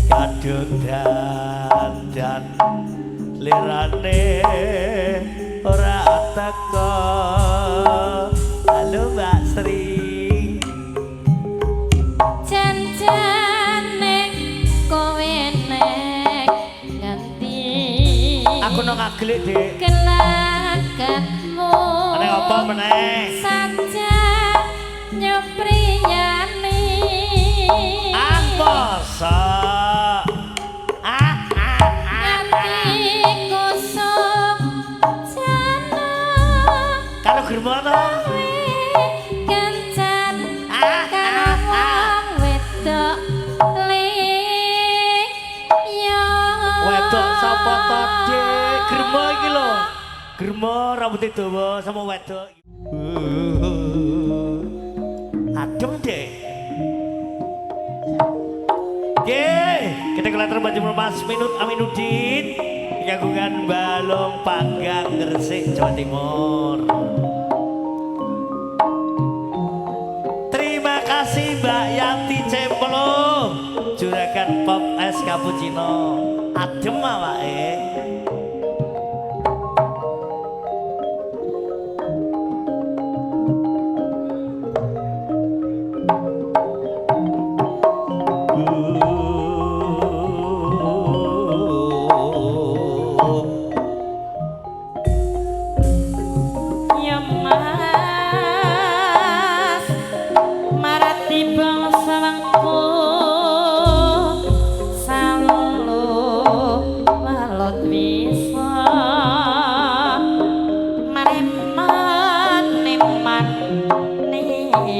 kadung dandan lirane ora teko. Halo Mbak Sri. Janjane kowe nek nganti aku nang aglik Dik. Kelakatmu. Meneh apa meneh? Saja nyepriyani. Ah masa. Ah ah ah. Nganti kusum jana. Karo gremo to. Kencan karo wong wedok liya. Wedok sapa to, Dik? Gremo iki lho. Gremo rambute dawa sama wedok. Adem deh. Oke, kita kelater baju Mas Minut Aminuddin kagungan Balong Panggang Gresik Jawa Timur. Terima kasih Mbak Yanti Cemplo, juragan pop es cappuccino. Adem awake. Ya Mas marati bangsa wangku salu walut wisa mareman neman neman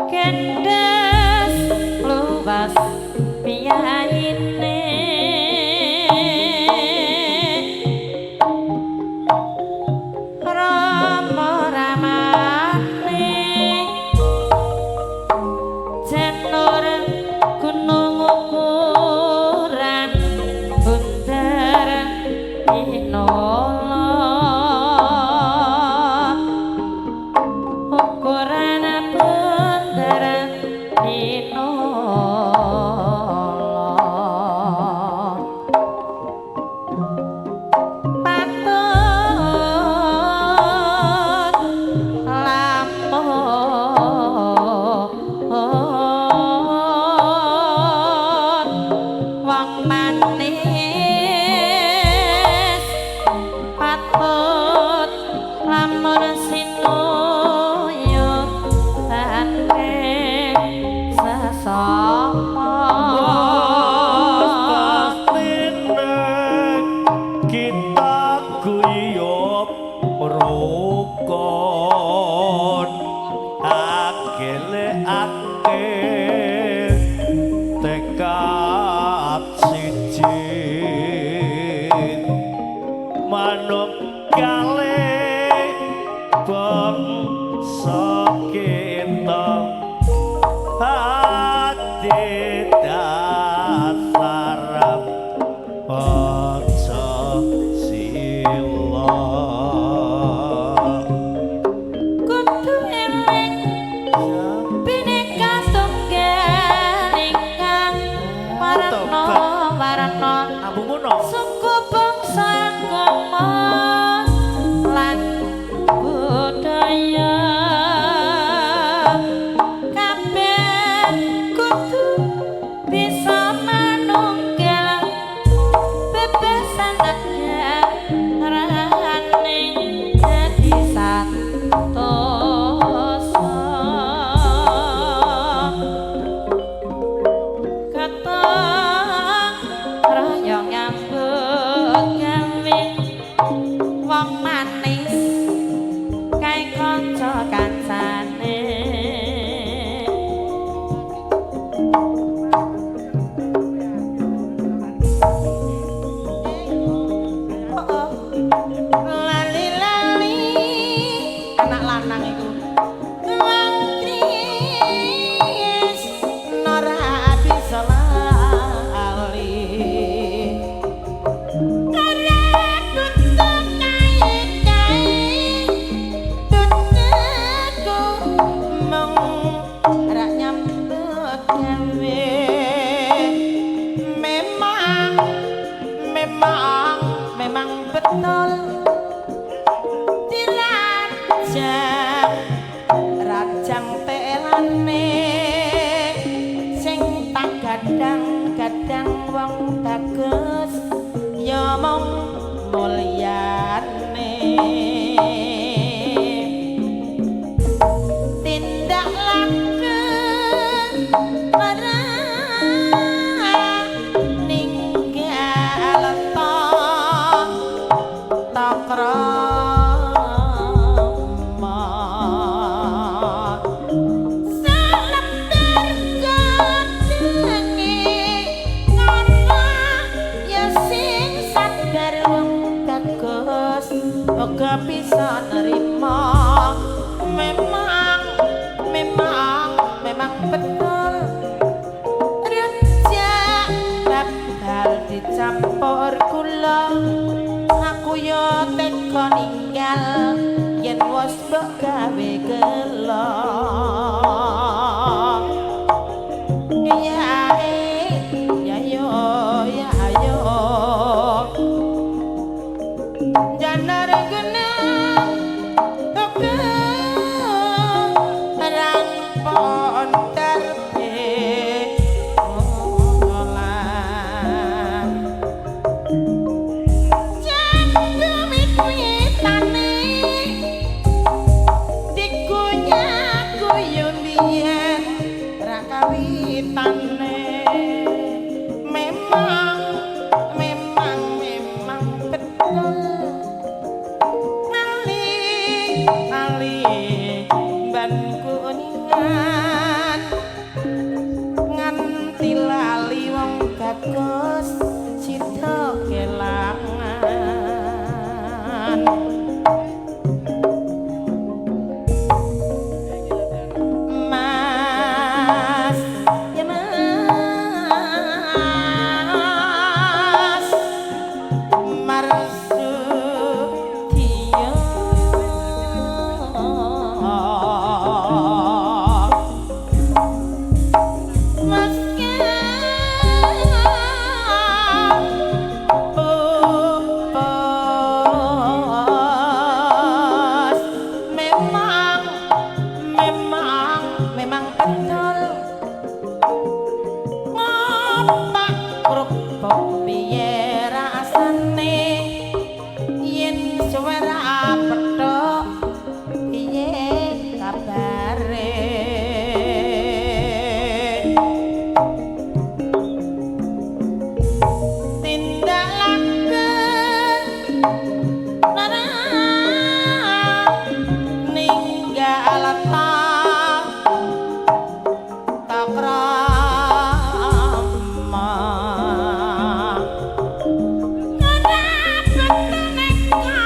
kendes luas piyaine rama ramane janur gunung ukuran bunder inola ukuran bunder inola patut lamun wong manis patut lamun sinuyut bangke sesama. Pastine kita guyub rukun akele ake tekad siji manuk kale bangsa kita hati dasar Pancasila. Kudu eling bineka tunggal ingkang warna warna Abu ngono. Suku bangsa agama lan budaya kabeh kudu bisa manunggal bebasan negaraning dadi santosa. Ketang royong nyambut gawe wong manis kae kanca kancane. Lali-lali anak lanang iku. Wong tris ora bisa lali. Ora tutup kae-kae tutupku mung ra nyambut gawe. Memang memang memang betul dirajang rajang telane sing tak gadang-gadang wong bagus ya mung mulyane. Tindak laku ora ninggal ta krama salembar godhenge ngono ya sing sadar wong bagus moga bisa nerima. Memang memang memang betul rujak babal dicampur gula aku yo tega ninggal yen wis mbok gawe gelo. Ya ya yo ya yo janar genang. Oke. Batangan. Mas, ya Mas Marsudiyo. Mas Pupus, memang memang memang betul ngopak kerupuk piye rasane yen suara petok piye kabare. Tindak laken ninggal tak krama. Ora beteneka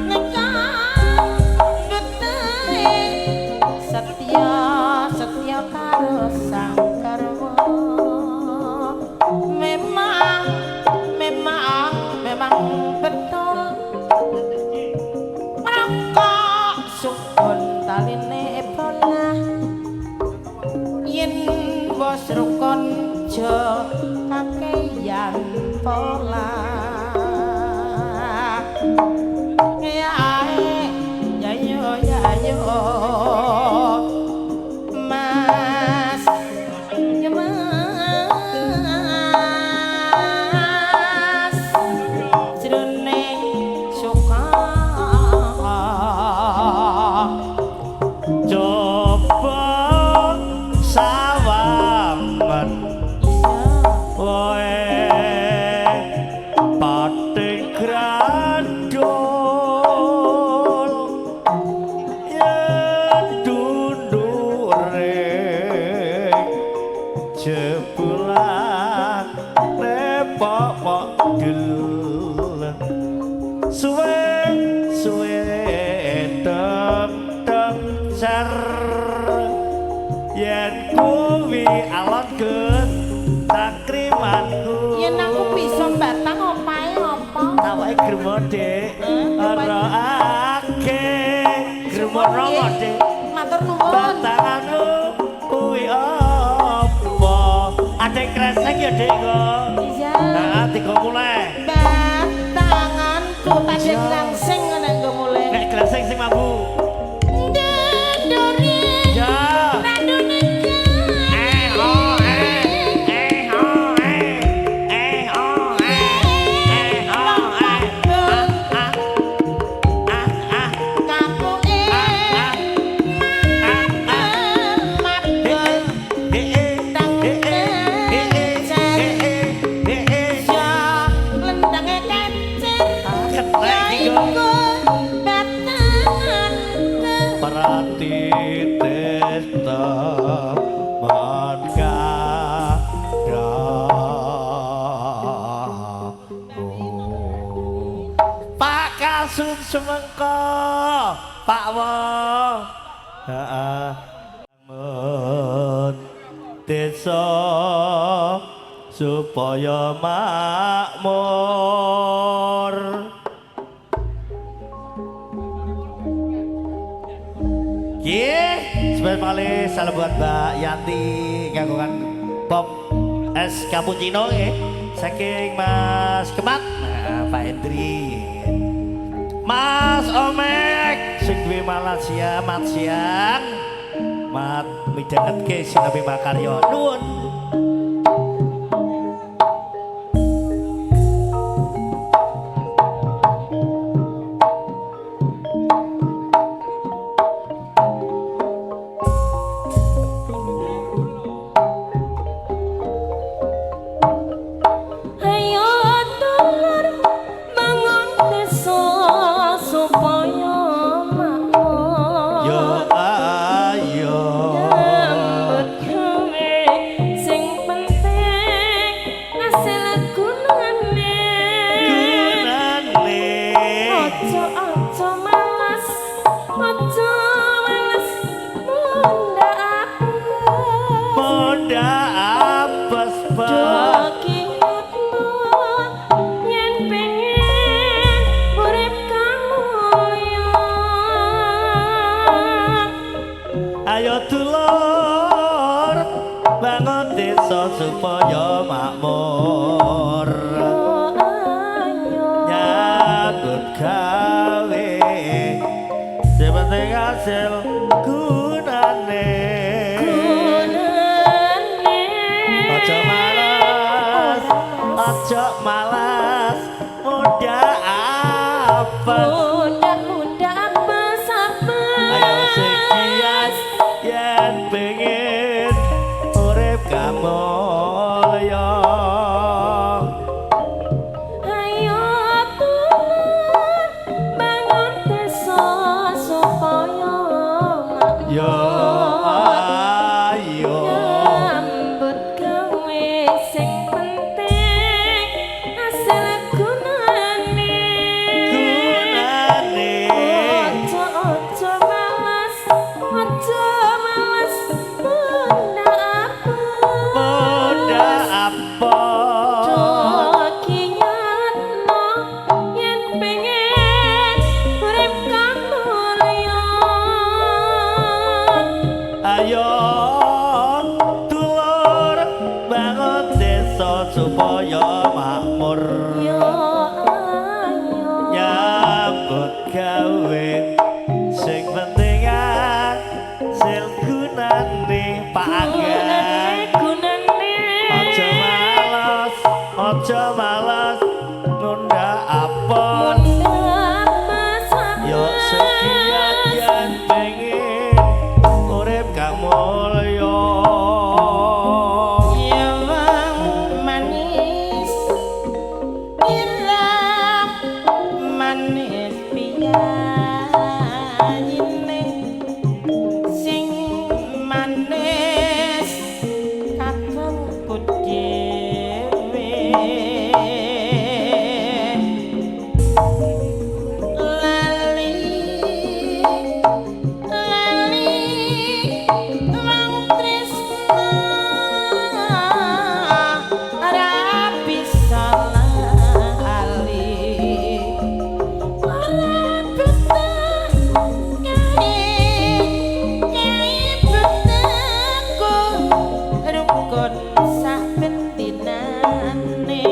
neka betene setya setya karo sang garwa. Memang memang memang betul merangkak sukun taline bola yen wis rukun jo kakeyan pola. Ya ya yo ya yo Mas, ya Mas jroning suka. Coba sawamen Iya. wae pating grandul yen dundure jebulan nepok dul suwe suwe tem tem cer yen kuwi alon gus takrimanku. Yen aku bisa batang opahe apa? Tawake gremo Dik. Eh, Ora akeh gremo romo Dik. Matur nuwun. Batanganmu kuwi apa? Adek kresek ya Dik kok. Iya. Nah, tiga mulai. Batanganku tadi langsing nek nggo mulai. Nek kresek sing mampu. Ndendore Ya. randune. Eh oh eh eh oh eh eh oh eh eh oh eh ah ah ah Kapuke ah ah ah mabel ya lendange kecer. Kena iki kok. Iku batanganku. Pratites teman kadamu. Pak Kasum Semengko, Pak Wo. Heeh. Bangun desa supaya makmur. Nggih, sebentar malih salam buat Mbak Yanti kagungan pop es cappuccino nggih. Saking Mas Kemat, nah, Pak Hendri. Mas Omek sing duwe Malaysia, mat siang. Mat midhangetke sinabi makarya. Nuwun. Ayo dulur bangun desa supaya makmur. Yo ayo. Nyambut gawe Aja aja malas, aja malas munda apes. Munda apes Do kiyatno yen pengen urip kang mulya. Ayo dulur bangun desa supaya makmur. Yo ayo Nyambut gawe sing penting hasil gunane. Gunane. Aja malas, aja malas, muda apes. Muda muda apes apes. Ayo sing giat yen pengen urip kamulya. Ayo tulung bangun desa supaya makmur. Yo ayo Nyambut gawe sing penting hasil gunane. Gunane. Ojo ojo malas, ojo malas munda apes. Muda apes. Kiyatno yen pengen urip kang mulya. Ayo dulur bangun desa supaya makmur. Yo ayo Nyambut gawe sing penting hasil gunane. Pak Angga. Gunane gunane. Aja malas, aja malas nunda apes. Munda apes Yo sing giat apes. Yen pengen urip kang mulya. Ya wong manis ireng manis piyayine sing manis kakungku dhewe. Lali lali wong tresna ora bisa lali. Ora betah kae kae betahku rukun sak bentinane.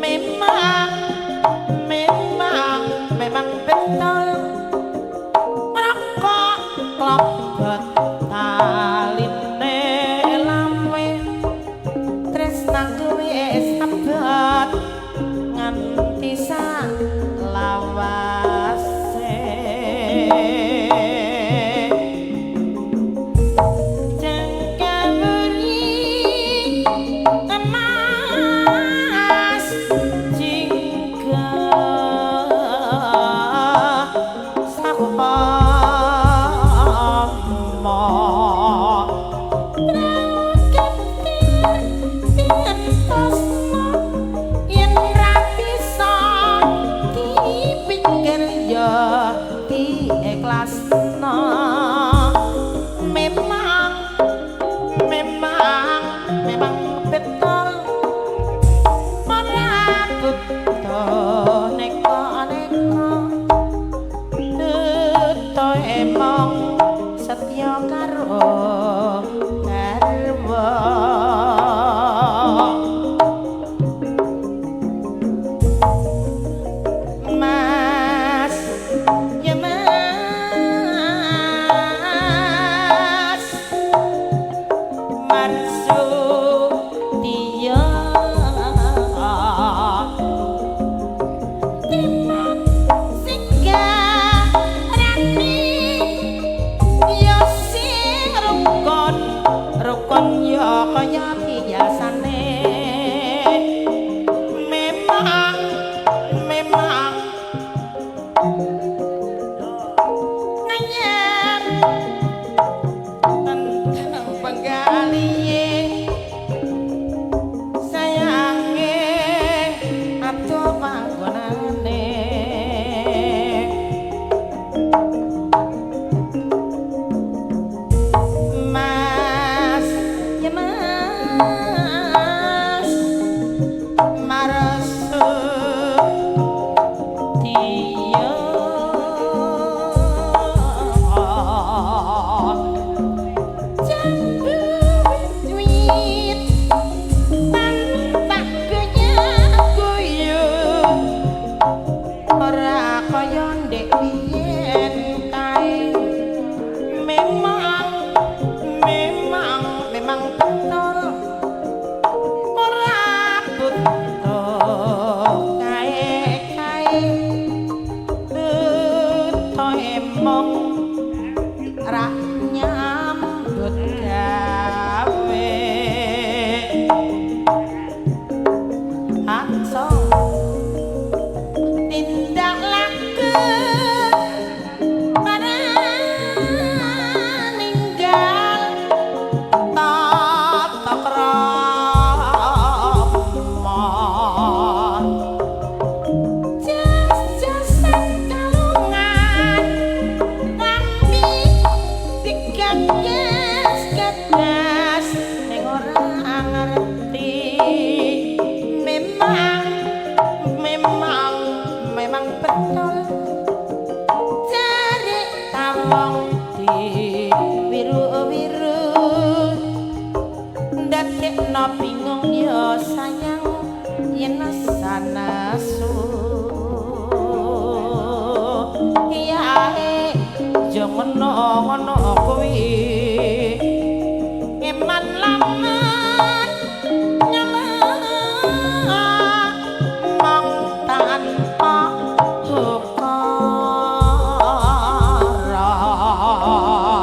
Memang memang memang betul rokok klobot taline lawe tresnaku wis abot nganti sak lawase. Cengkawuri emas jingga sakupama. Yen ra bisa dipikir ya diikhlasno. Memang memang memang betul ora butuh neka-neka. Tuto emong setya karo garwa. Mas ya Mas Marsudiyo Timbang sigarani ya sing rukun rukun ya kaya biasane. Memang memang ngayem tentang penggalihe sayange atau panggonane. Iya, jambu wit tak guyu ora kaya ndek biyen kae. Memang memang memang betul ora butuh kae-kae, butuh emong ra nyambut gawe. Aksa tindak laku para ninggal tata krama, jas-jasan kalungan kami digagas-gagas ning ora ngerti. Memang memang memang betul jare tawong di wiru-wiru, ndadekno bingung ya sayang yen sanasu. Iyae aja ngono-ngono kuwi, eman lamun nyala mong tanpa ukara.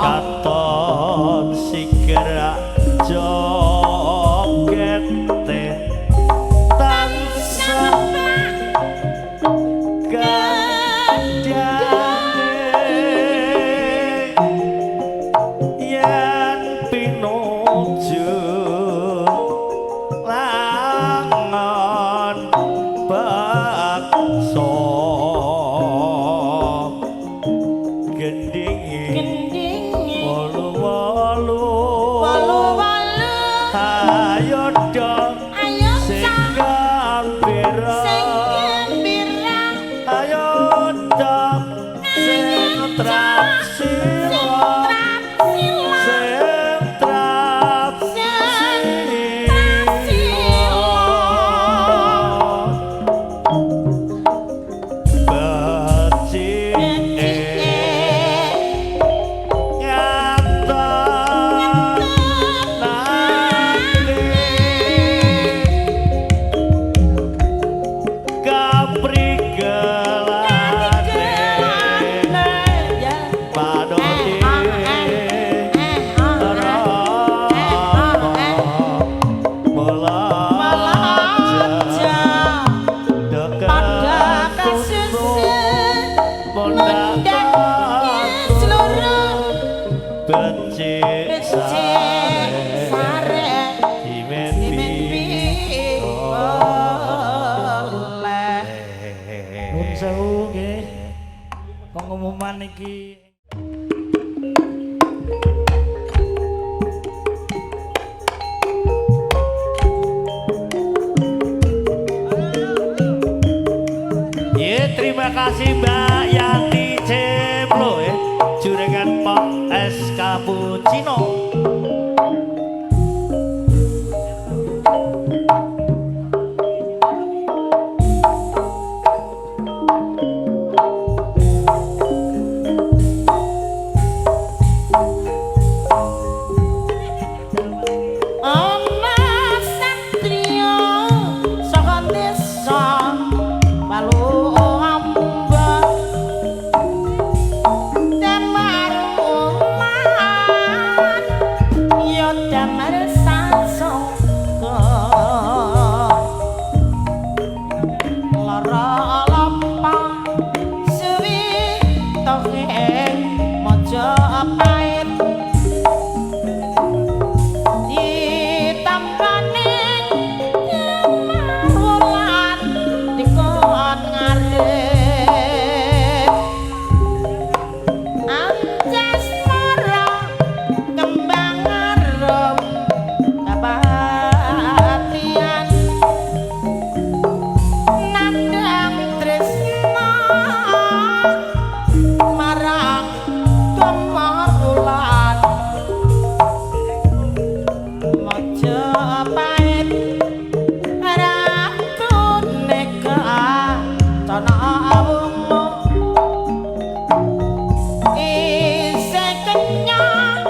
Katon sigerak jogete tansah gadane yen pinuju langon bakso gendingi gendingi wolu wolu wolu-wolu, ayo dong ayo sing cah gembira, sing gembira, ayo dong sing trap sing sila, trap sila, sing trap sing trap sila. Becike nyata nate kaprigelane Ya. manoti rama melaja Pada dekat kasus mundak mundak seluruh becik becik sare sare dimen dimen oleh. Nuwun sewu nggih. Pengumuman iki. Ya, terima kasih Mbak Yanti Cemlo ya. Juragan Pop Es Cappuccino. Ana satriya saka desa Palu Amba. Wungu isih kenyang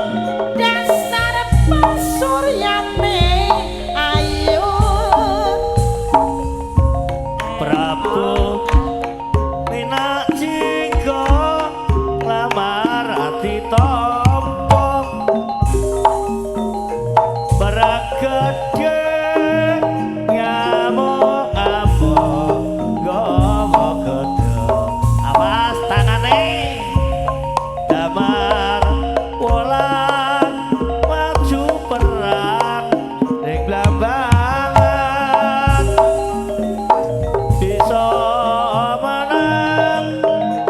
dasar pasuryane ayu. Prabu Minak Jingga lamar ati tampa Baragede ngamuk-ngamuk gawa gedhe. Awas tangane. Damar Wulan maju perang ning Blambangan bisa menang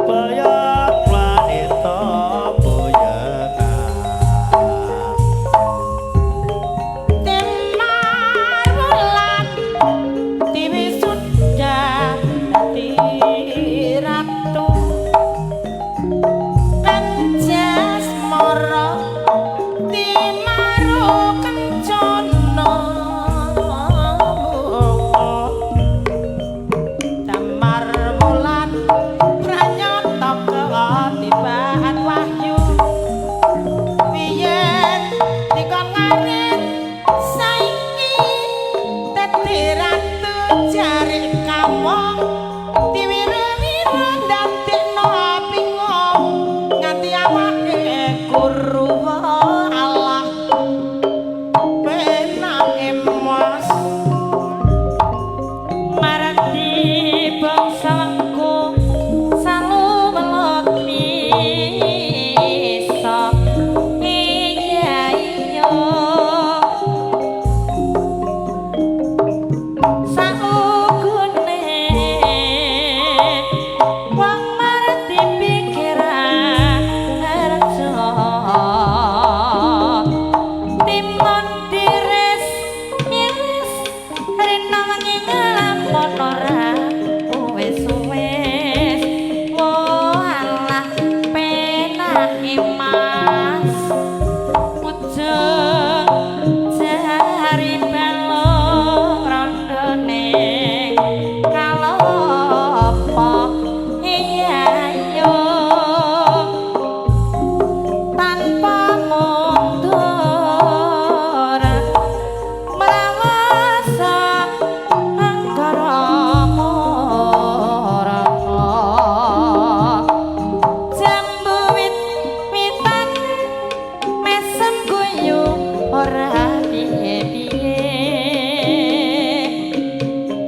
boyong wanita boyengan. Damar Wulan diwisuda dadi ratu Kanjasmara timaru kencana. Damar Wulan pranyata ketibaan wahyu biyen dikon ngarit saiki dadi ratu jare kawong diwira-wira ndadekno bingung nganti awake guru Allah penake mas. Marandi bangsa wengku salu melot misa iya iya saugune wong marti pikiran rejo timun diris iris rina wengi nglamun ora wis walah penake mas ujung jari balung rondone kalopo iya yo tanpa mundur mrawasa angkara muraka jambu wit witan mesem guyu ora piye-piye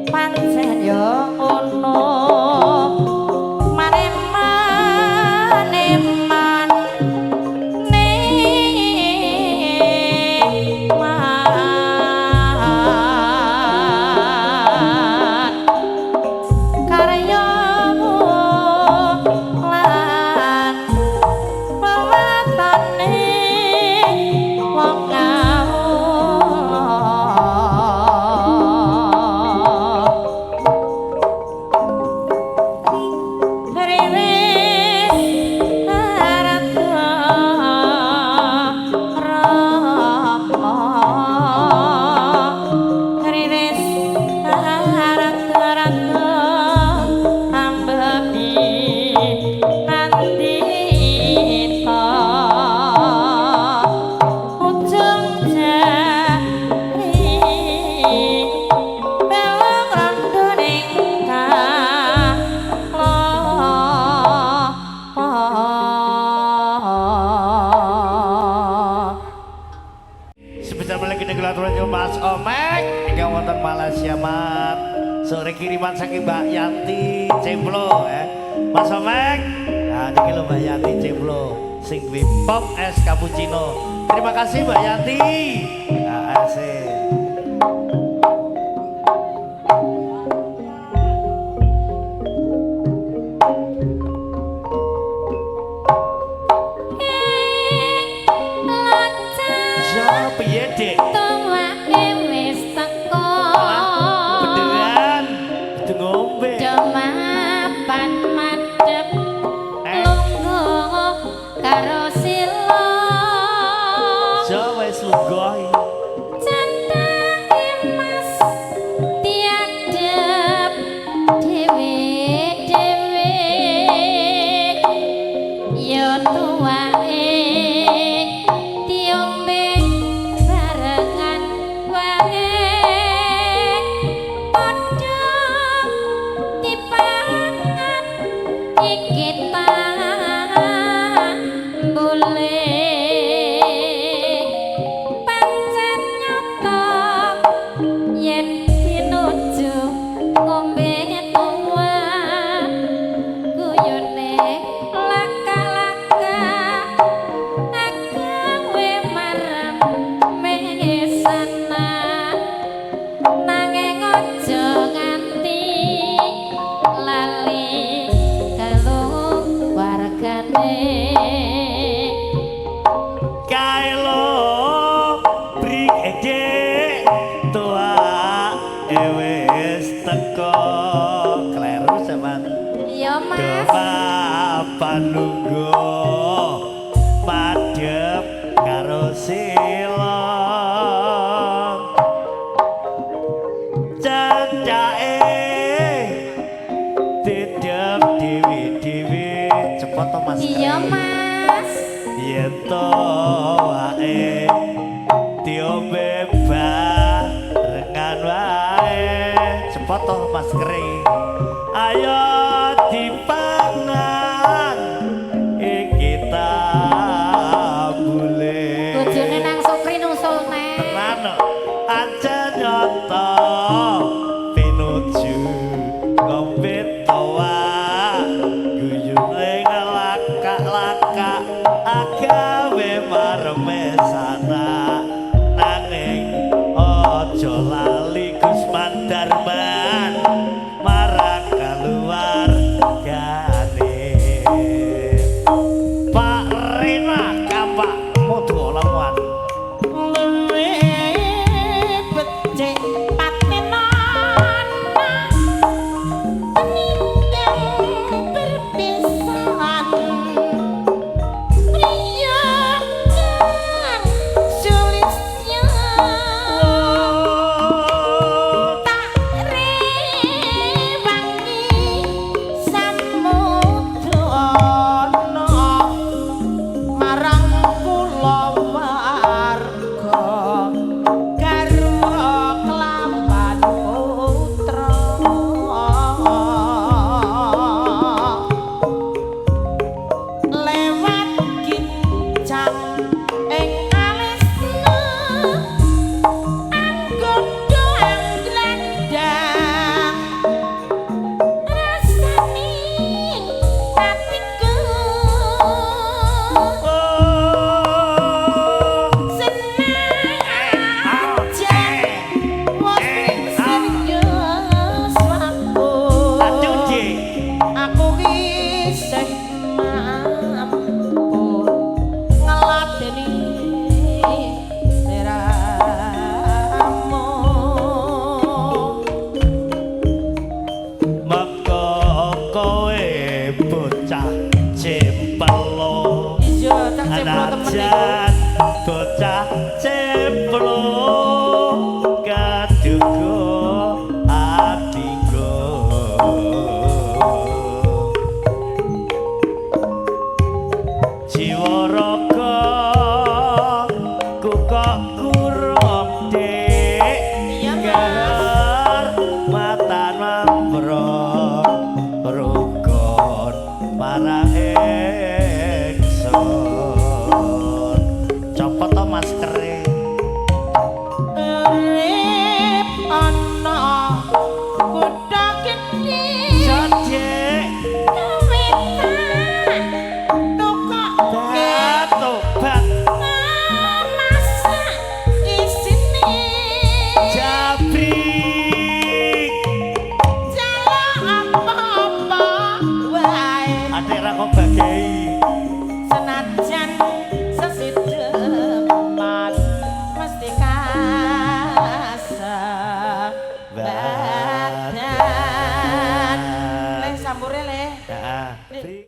pancen yo ngono maneman-eman nikmat karyamu lan pewatane wong kawula. Riwis arata rama riwis arata ambebi nandita ujung jari belung rondo ning kalopo. Sebesar lagi nih kula Mas Omek ingkang wonten Malaysia Mat. Sore kiriman saking Mbak Yanti Cemplo eh. Mas Omek. Nah niki lho Mbak Yanti Cemplo sing duwe pop es cappuccino. Terima kasih Mbak Yanti. Nah, asik. Ya piye, Dik? Tuwake wis teko. Beneran kudu ngombe. Demapan madhep lungguh karo sila. Ya wis lungguh. Candhake Iki tambule pancen nyata yen pinuju ngombe tuwa, guyone laka-laka agawe marem mesana, nanging aja nganti lali keluargane. Kae lo brik dik tua wis teko, kleru sampean. Iya, Mas. Papan lungguh madhep karo sila, cacake didep dewi-dewi, cepet to, Mas. Iya, Mas. Yen to wae diombe barengan wae, cepet to, Mas Kri. Ayo dipangan iki tambule. Bojone nang Sukri nusul neh. Tenan aja nyata pinuju ngombe towa, guyune ngelakak-lakak agawe mareme sana, nanging aja lali Gusman Darman marang keluargane. Pak Rena Kampak Modo Lamuan. Luwih becik patenana tenimbang perpisahan, priya kang sulistya tak rewangi samudana marang kulawarga garwa kelawan putra, lewat gincang ing alisna anggoda anglandang rasane atiku seneng aja wis serius aku. Aduh, Dik. Aku isih mampu ngladeni sliramu. Maka kowe bocah cempelo. Iya, cah cemplo temen iku. Anajan bocah cemplo kaduga atiku, jiwa raga ku kok kurang, Dik. Iya, Mas. Matan mambrong rukun marang ingsun, copot to maskere. Urip ana kutha gedhe. Sojek. Wetan tukokke tobat. Masak isine. Jabrik. Jaluk apa-apa wae. Adek ra kok bagei. Senajan